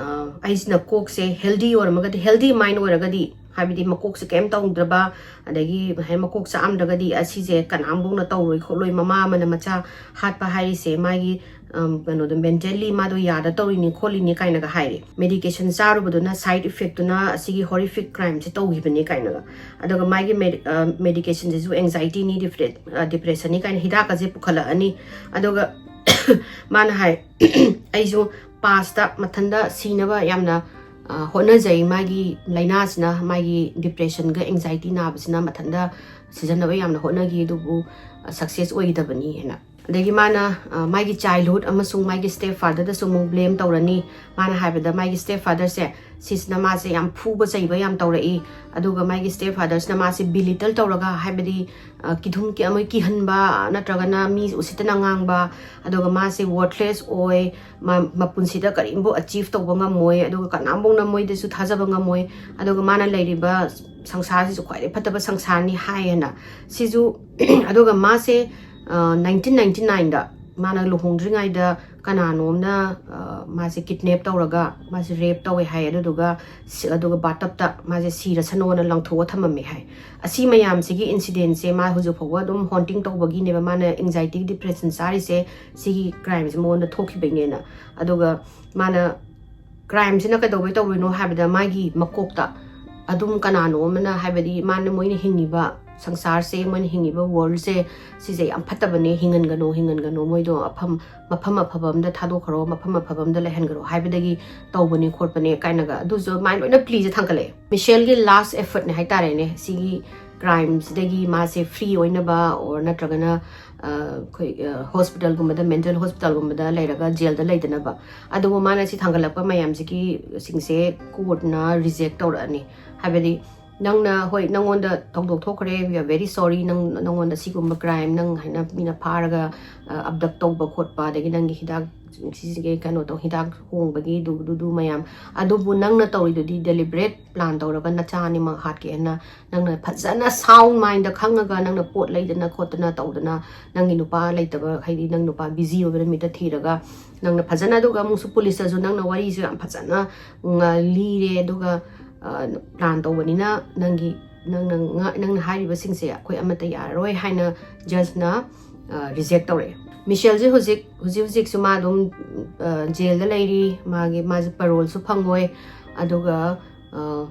ꯑꯩꯁꯤꯅ ꯀꯣꯛꯁꯦ ꯍꯦꯜꯗꯤ ꯑꯣꯏꯔꯝꯃꯒꯗꯤ, ꯍꯦꯜꯗꯤ ꯃꯥꯏꯟ ꯑꯣꯏꯔꯒꯗꯤ, ꯍꯥꯏꯕꯗꯤ ꯃꯀꯣꯛꯁꯦ ꯀꯩꯝ ꯇꯧꯗ꯭ꯔꯕ, ꯑꯗꯒꯤ ꯃꯀꯣꯛ ꯆꯥꯛꯑꯝꯗ꯭ꯔꯒꯗꯤ ꯑꯁꯤꯁꯦ ꯀꯅꯥꯝꯐꯥꯎꯅ ꯇꯧꯔꯣꯏ ꯈꯣꯠꯂꯣꯏ꯫ ꯃꯃꯥ ꯑꯃꯅ ꯃꯆꯥ ꯍꯥꯠꯄ ꯍꯥꯏꯔꯤꯁꯦ ꯃꯥꯒꯤ ꯀꯩꯅꯣꯗꯣ, ꯃꯦꯟꯇꯦꯜꯂꯤ ꯃꯥꯗꯣ ꯌꯥꯗ ꯇꯧꯔꯤꯅꯤ ꯈꯣꯠꯂꯤꯅꯤ ꯀꯥꯏꯅꯒ ꯍꯥꯏꯔꯦ꯫ ꯃꯦꯗꯤꯀꯦꯁꯟ ꯆꯥꯔꯨꯕꯗꯨꯅ ꯁꯥꯏꯗ ꯏꯐꯦꯛꯇꯨꯅ ꯑꯁꯤꯒꯤ ꯍꯣꯔꯤꯐꯤꯛ ꯀ꯭ꯔꯥꯏꯝꯁꯦ ꯇꯧꯈꯤꯕꯅꯤ ꯀꯥꯏꯅꯒ꯫ ꯑꯗꯨꯒ ꯃꯥꯒꯤ ꯃꯦꯗꯤꯀꯦꯁꯟꯁꯤꯁꯨ ꯑꯦꯡꯖꯥꯏꯇꯤꯅꯤ, ꯗꯤꯄ꯭ꯔꯦꯁꯟꯅꯤ ꯀꯥꯏꯅ ꯍꯤꯗꯥꯛꯀꯁꯦ ꯄꯨꯈꯠꯂꯛꯑꯅꯤ꯫ ꯑꯗꯨꯒ ꯃꯥꯅ ꯍꯥꯏ, ꯑꯩꯁꯨ ꯄꯥꯁꯇ ꯃꯊꯟꯇ ꯁꯤꯅꯕ ꯌꯥꯝꯅ ꯍꯣꯠꯅꯖꯩ꯫ ꯃꯥꯒꯤ ꯂꯥꯏꯅꯥꯁꯤꯅ, ꯃꯥꯒꯤ ꯗꯤꯄ꯭ꯔꯦꯁꯟꯒ ꯑꯦꯡꯖꯥꯏꯇꯤ ꯅꯥꯕꯁꯤꯅ ꯃꯊꯟꯇ ꯁꯤꯖꯟꯅꯕ ꯌꯥꯝꯅ ꯍꯣꯠꯅꯈꯤ, ꯑꯗꯨꯕꯨ ꯁꯛꯁꯦꯁ ꯑꯣꯏꯈꯤꯗꯕꯅꯤ ꯍꯥꯏꯅ꯫ ꯑꯗꯒꯤ ꯃꯥꯅ ꯃꯥꯒꯤ ꯆꯥꯏꯜꯍꯨꯗ ꯑꯃꯁꯨꯡ ꯃꯥꯒꯤ ꯁ꯭ꯇꯦꯞ ꯐꯥꯗꯔꯗꯁꯨ ꯑꯃꯨꯛ ꯕ꯭ꯂꯦꯝ ꯇꯧꯔꯅꯤ꯫ ꯃꯥꯅ ꯍꯥꯏꯕꯗ ꯃꯥꯒꯤ ꯁ꯭ꯇꯦꯞ ꯐꯥꯗꯔꯁꯦ ꯁꯤꯁꯤꯅ ꯃꯥꯁꯦ ꯌꯥꯝ ꯐꯨꯕ ꯆꯩꯕ ꯌꯥꯝ ꯇꯧꯔꯛꯏ꯫ ꯑꯗꯨꯒ ꯃꯥꯒꯤ ꯁ꯭ꯇꯦꯞ ꯐꯥꯗꯔꯁꯤꯅ ꯃꯥꯁꯦ ꯕꯤꯂꯤꯇꯜ ꯇꯧꯔꯒ, ꯍꯥꯏꯕꯗꯤ ꯀꯤꯊꯨꯝ ꯃꯣꯏ ꯀꯤꯍꯟꯕ, ꯅꯠꯇ꯭ꯔꯒꯅ ꯃꯤ ꯎꯁꯤꯠꯇꯅ ꯉꯥꯡꯕ, ꯑꯗꯨꯒ ꯃꯥꯁꯦ ꯋꯔꯊꯂꯦꯁ ꯑꯣꯏ, ꯃꯄꯨꯟꯁꯤꯗ ꯀꯔꯤꯝꯐꯥꯎ ꯑꯆꯤꯞ ꯇꯧꯕ ꯉꯝꯃꯣꯏ, ꯑꯗꯨꯒ ꯀꯅꯥꯝꯐꯥꯎꯅ ꯃꯣꯏꯗꯁꯨ ꯊꯥꯖꯕ ꯉꯝꯃꯣꯏ, ꯑꯗꯨꯒ ꯃꯥꯅ ꯂꯩꯔꯤꯕ ꯁꯪꯁꯥꯔꯁꯤꯁꯨ ꯈ꯭ꯋꯥꯏꯗꯒꯤ ꯐꯠꯇꯕ ꯁꯪꯁꯥꯔꯅꯤ ꯍꯥꯏꯌꯦꯅ꯫ ꯁꯤꯁꯨ ꯑꯗꯨꯒ ꯃꯥꯁꯦ ꯅꯥꯏꯟꯇꯤꯟ ꯅꯥꯏꯟꯇꯤ ꯅꯥꯏꯟꯗ ꯃꯥꯅ ꯂꯨꯍꯣꯡꯗ꯭ꯔꯤꯉꯩꯗ ꯀꯅꯥꯅꯣꯝꯅ ꯃꯥꯁꯦ ꯀꯤꯗꯅꯦꯞ ꯇꯧꯔꯒ ꯃꯥꯁꯦ ꯔꯦꯞ ꯇꯧꯋꯦ ꯍꯥꯏ꯫ ꯑꯗꯨꯗꯨꯒ ꯑꯗꯨꯒ ꯕꯥꯇꯞꯇ ꯃꯥꯁꯦ ꯁꯤꯔꯁꯅꯣꯅ ꯂꯪꯊꯣꯛꯑ ꯊꯝꯃꯝꯃꯦ ꯍꯥꯏ꯫ ꯑꯁꯤ ꯃꯌꯥꯝꯁꯤꯒꯤ ꯏꯟꯁꯤꯗꯦꯟꯁꯦ ꯃꯥ ꯍꯧꯖꯤꯛ ꯐꯥꯎꯕ ꯑꯗꯨꯝ ꯍꯣꯟꯇꯤꯡ ꯇꯧꯕꯒꯤꯅꯦꯕ ꯃꯥꯅ ꯑꯦꯡꯖꯥꯏꯇꯤ, ꯗꯤꯄ꯭ꯔꯦꯁꯟ ꯆꯥꯔꯤꯁꯦ꯫ ꯁꯤꯒꯤ ꯀ꯭ꯔꯥꯏꯝꯁꯦ ꯃꯉꯣꯟꯗ ꯊꯣꯛꯈꯤꯕꯩꯅꯦꯅ꯫ ꯑꯗꯨꯒ ꯃꯥꯅ ꯀ꯭ꯔꯥꯏꯝꯁꯤꯅ ꯀꯩꯗꯧꯕꯩ ꯇꯧꯔꯤꯅꯣ ꯍꯥꯏꯕꯗ ꯃꯥꯒꯤ ꯃꯀꯣꯛꯇ ꯑꯗꯨꯝ ꯀꯅꯥꯅꯣ ꯑꯃꯅ, ꯍꯥꯏꯕꯗꯤ ꯃꯥꯅ, ꯃꯣꯏꯅ ꯍꯤꯡꯉꯤꯕ ꯁꯪꯁꯥꯔꯁꯦ, ꯃꯣꯏꯅ ꯍꯤꯡꯉꯤꯕ ꯋꯥꯔꯜꯁꯦ, ꯁꯤꯁꯦ ꯌꯥꯝ ꯐꯠꯇꯕꯅꯦ, ꯍꯤꯡꯍꯟꯒꯅꯨ, ꯍꯤꯡꯍꯟꯒꯅꯨ, ꯃꯣꯏꯗꯣ ꯃꯐꯝ ꯃꯐꯝ ꯑꯐꯕ ꯑꯝꯗ ꯊꯥꯗꯣꯛꯈ꯭ꯔꯣ, ꯃꯐꯝ ꯑꯐꯕ ꯑꯝꯗ ꯂꯩꯍꯟꯈ꯭ꯔꯣ ꯍꯥꯏꯕꯗꯒꯤ ꯇꯧꯕꯅꯤ ꯈꯣꯠꯄꯅꯦ ꯀꯥꯏꯅꯒ, ꯑꯗꯨꯁꯨ ꯃꯥꯏ ꯂꯣꯏꯅ ꯄ꯭ꯂꯤꯁꯦ ꯊꯥꯡꯒꯠꯂꯛꯑꯦ꯫ ꯃꯤꯁꯦꯜꯒꯤ ꯂꯥꯁ ꯑꯦꯐꯔꯠꯅꯦ ꯍꯥꯏꯇꯥꯔꯦꯅꯦ, ꯁꯤꯒꯤ ꯀ꯭ꯔꯥꯏꯝꯁꯤꯗꯒꯤ ꯃꯥꯁꯦ ꯐ꯭ꯔꯤ ꯑꯣꯏꯅꯕ, ꯑꯣꯔ ꯅꯠꯇ꯭ꯔꯒꯅ ꯑꯩꯈꯣꯏ ꯍꯣꯁꯄꯤꯇꯥꯜꯒꯨꯝꯕꯗ, ꯃꯦꯟꯇꯦꯜ ꯍꯣꯁꯄꯤꯇꯥꯜꯒꯨꯝꯕꯗ ꯂꯩꯔꯒ ꯖꯦꯜꯗ ꯂꯩꯗꯅꯕ꯫ ꯑꯗꯨꯕꯨ ꯃꯥꯅ ꯁꯤ ꯊꯥꯡꯒꯠꯂꯛꯄ ꯃꯌꯥꯝꯁꯤꯒꯤ ꯁꯤꯡꯁꯦ ꯀꯣꯔꯠꯅ ꯔꯤꯖꯦꯛ ꯇꯧꯔꯛꯑꯅꯤ꯫ ꯍꯥꯏꯕꯗꯤ ꯅꯪꯅ, ꯍꯣꯏ, ꯅꯪꯉꯣꯟꯗ ꯊꯧꯗꯣꯛ ꯊꯣꯛꯈ꯭ꯔꯦ, we are very sorry, ꯅꯪ, ꯅꯪꯉꯣꯟꯗ ꯁꯤꯒꯨꯝꯕ ꯀ꯭ꯔꯥꯏꯝ, ꯅꯪ ꯍꯥꯏꯅ ꯃꯤꯅ ꯐꯥꯔꯒ ꯑꯕꯗꯛ ꯇꯧꯕ ꯈꯣꯠꯄ, ꯑꯗꯒꯤ ꯅꯪꯒꯤ ꯍꯤꯗꯥꯛ, ꯁꯤꯁꯤꯒꯤ ꯀꯩꯅꯣ ꯇꯧ, ꯍꯤꯗꯥꯛ ꯍꯣꯡꯕꯒꯤ ꯗꯨ ꯗꯨ ꯗꯨ ꯃꯌꯥꯝ, ꯑꯗꯨꯕꯨ ꯅꯪꯅ ꯇꯧꯔꯤꯗꯨꯗꯤ ꯗꯦꯂꯤꯕꯔꯦꯠ ꯄ꯭ꯂꯥꯟ ꯇꯧꯔꯒ ꯅꯆꯥ ꯑꯅꯤꯃꯛ ꯍꯥꯠꯀꯦ ꯍꯥꯏꯅ ꯅꯪꯅ ꯐꯖꯅ ꯁꯥꯎꯟ ꯃꯥꯏꯟꯗ ꯈꯪꯉꯒ ꯅꯪꯅ ꯄꯣꯠ ꯂꯩꯗꯅ ꯈꯣꯠꯇꯅ ꯇꯧꯗꯅ, ꯅꯪꯒꯤ ꯅꯨꯄꯥ ꯂꯩꯇꯕ, ꯍꯥꯏꯗꯤ ꯅꯪ ꯅꯨꯄꯥ ꯕꯤꯖꯤ ꯑꯣꯏꯕ ꯅꯨꯃꯤꯠꯇ ꯊꯤꯔꯒ ꯅꯪꯅ ꯐꯖꯅ, ꯑꯗꯨꯒ ꯑꯃꯨꯛꯁꯨ ꯄꯨꯂꯤꯁꯇꯁꯨ ꯅꯪꯅ ꯋꯥꯔꯤꯁꯨ ꯌꯥꯝ ꯐꯖꯅ ꯉ-, ꯂꯤꯔꯦ, ꯑꯗꯨꯒ ꯄ꯭ꯂꯥꯟ ꯇꯧꯕꯅꯤꯅ ꯅꯪꯒꯤ, ꯅꯪꯅ ꯉ-, ꯅꯪꯅ ꯍꯥꯏꯔꯤꯕꯁꯤꯡꯁꯦ ꯑꯩꯈꯣꯏ ꯑꯃꯠꯇ ꯌꯥꯔꯔꯣꯏ ꯍꯥꯏꯅ ꯖꯖꯅ ꯔꯤꯖꯦꯛ ꯇꯧꯔꯛꯑꯦ꯫ ꯃꯤꯁꯦꯜꯁꯦ ꯍꯧꯖꯤꯛ, ꯍꯧꯖꯤꯛ ꯍꯧꯖꯤꯛꯁꯨ ꯃꯥ ꯑꯗꯨꯝ ꯖꯦꯜꯗ ꯂꯩꯔꯤ, ꯃꯥꯒꯤ, ꯃꯥꯁꯦ ꯄꯔꯣꯜꯁꯨ ꯐꯪꯉꯣꯏ, ꯑꯗꯨꯒ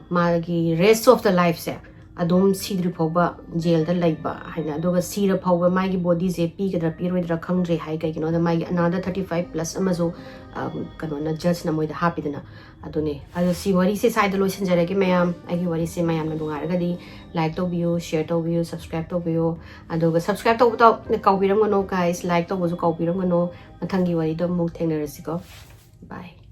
ꯃꯥꯒꯤ ꯔꯦꯁ ꯑꯣꯐ ꯗ ꯂꯥꯏꯐꯁꯦ ꯑꯗꯨꯝ ꯁꯤꯗ꯭ꯔꯤ ꯐꯥꯎꯕ ꯖꯦꯜꯗ ꯂꯩꯕ ꯍꯥꯏꯅ, ꯑꯗꯨꯒ ꯁꯤꯔ ꯐꯥꯎꯕ ꯃꯥꯒꯤ ꯕꯣꯗꯤꯁꯦ ꯄꯤꯒꯗ꯭ꯔꯥ ꯄꯤꯔꯣꯏꯗ꯭ꯔꯥ ꯈꯪꯗ꯭ꯔꯦ ꯍꯥꯏ꯫ ꯀꯩꯒꯤꯅꯣꯗ ꯃꯥꯒꯤ another thirty five plus ꯑꯃꯁꯨ ꯀꯩꯅꯣꯅ, ꯖꯖꯅ ꯃꯣꯏꯗ ꯍꯥꯞꯄꯤꯗꯅ꯫ ꯑꯗꯨꯅꯦ꯫ ꯑꯗꯣ ꯁꯤ ꯋꯥꯔꯤꯁꯦ ꯁ꯭ꯋꯥꯏꯗ ꯂꯣꯏꯁꯤꯟꯖꯔꯒꯦ ꯃꯌꯥꯝ꯫ ꯑꯩꯒꯤ ꯋꯥꯔꯤꯁꯦ ꯃꯌꯥꯝꯅ ꯅꯨꯡꯉꯥꯏꯔꯒꯗꯤ ꯂꯥꯏꯛ ꯇꯧꯕꯤꯌꯨ, ꯁꯤꯌꯔ ꯇꯧꯕꯤꯌꯨ, ꯁꯕꯁꯀ꯭ꯔꯥꯏꯕ ꯇꯧꯕꯤꯌꯨ꯫ ꯑꯗꯨꯒ ꯁꯕꯁꯀ꯭ꯔꯥꯏꯕ ꯇꯧꯕꯗꯣ ꯀꯥꯎꯕꯤꯔꯝꯒꯅꯣ ꯒꯥꯏꯁ, ꯂꯥꯏꯛ ꯇꯧꯕꯁꯨ ꯀꯥꯎꯕꯤꯔꯝꯒꯅꯣ꯫ ꯃꯊꯪꯒꯤ ꯋꯥꯔꯤꯗꯣ ꯑꯃꯨꯛ ꯊꯦꯡꯅꯔꯁꯤꯀꯣ꯫ ꯕꯥꯏ꯫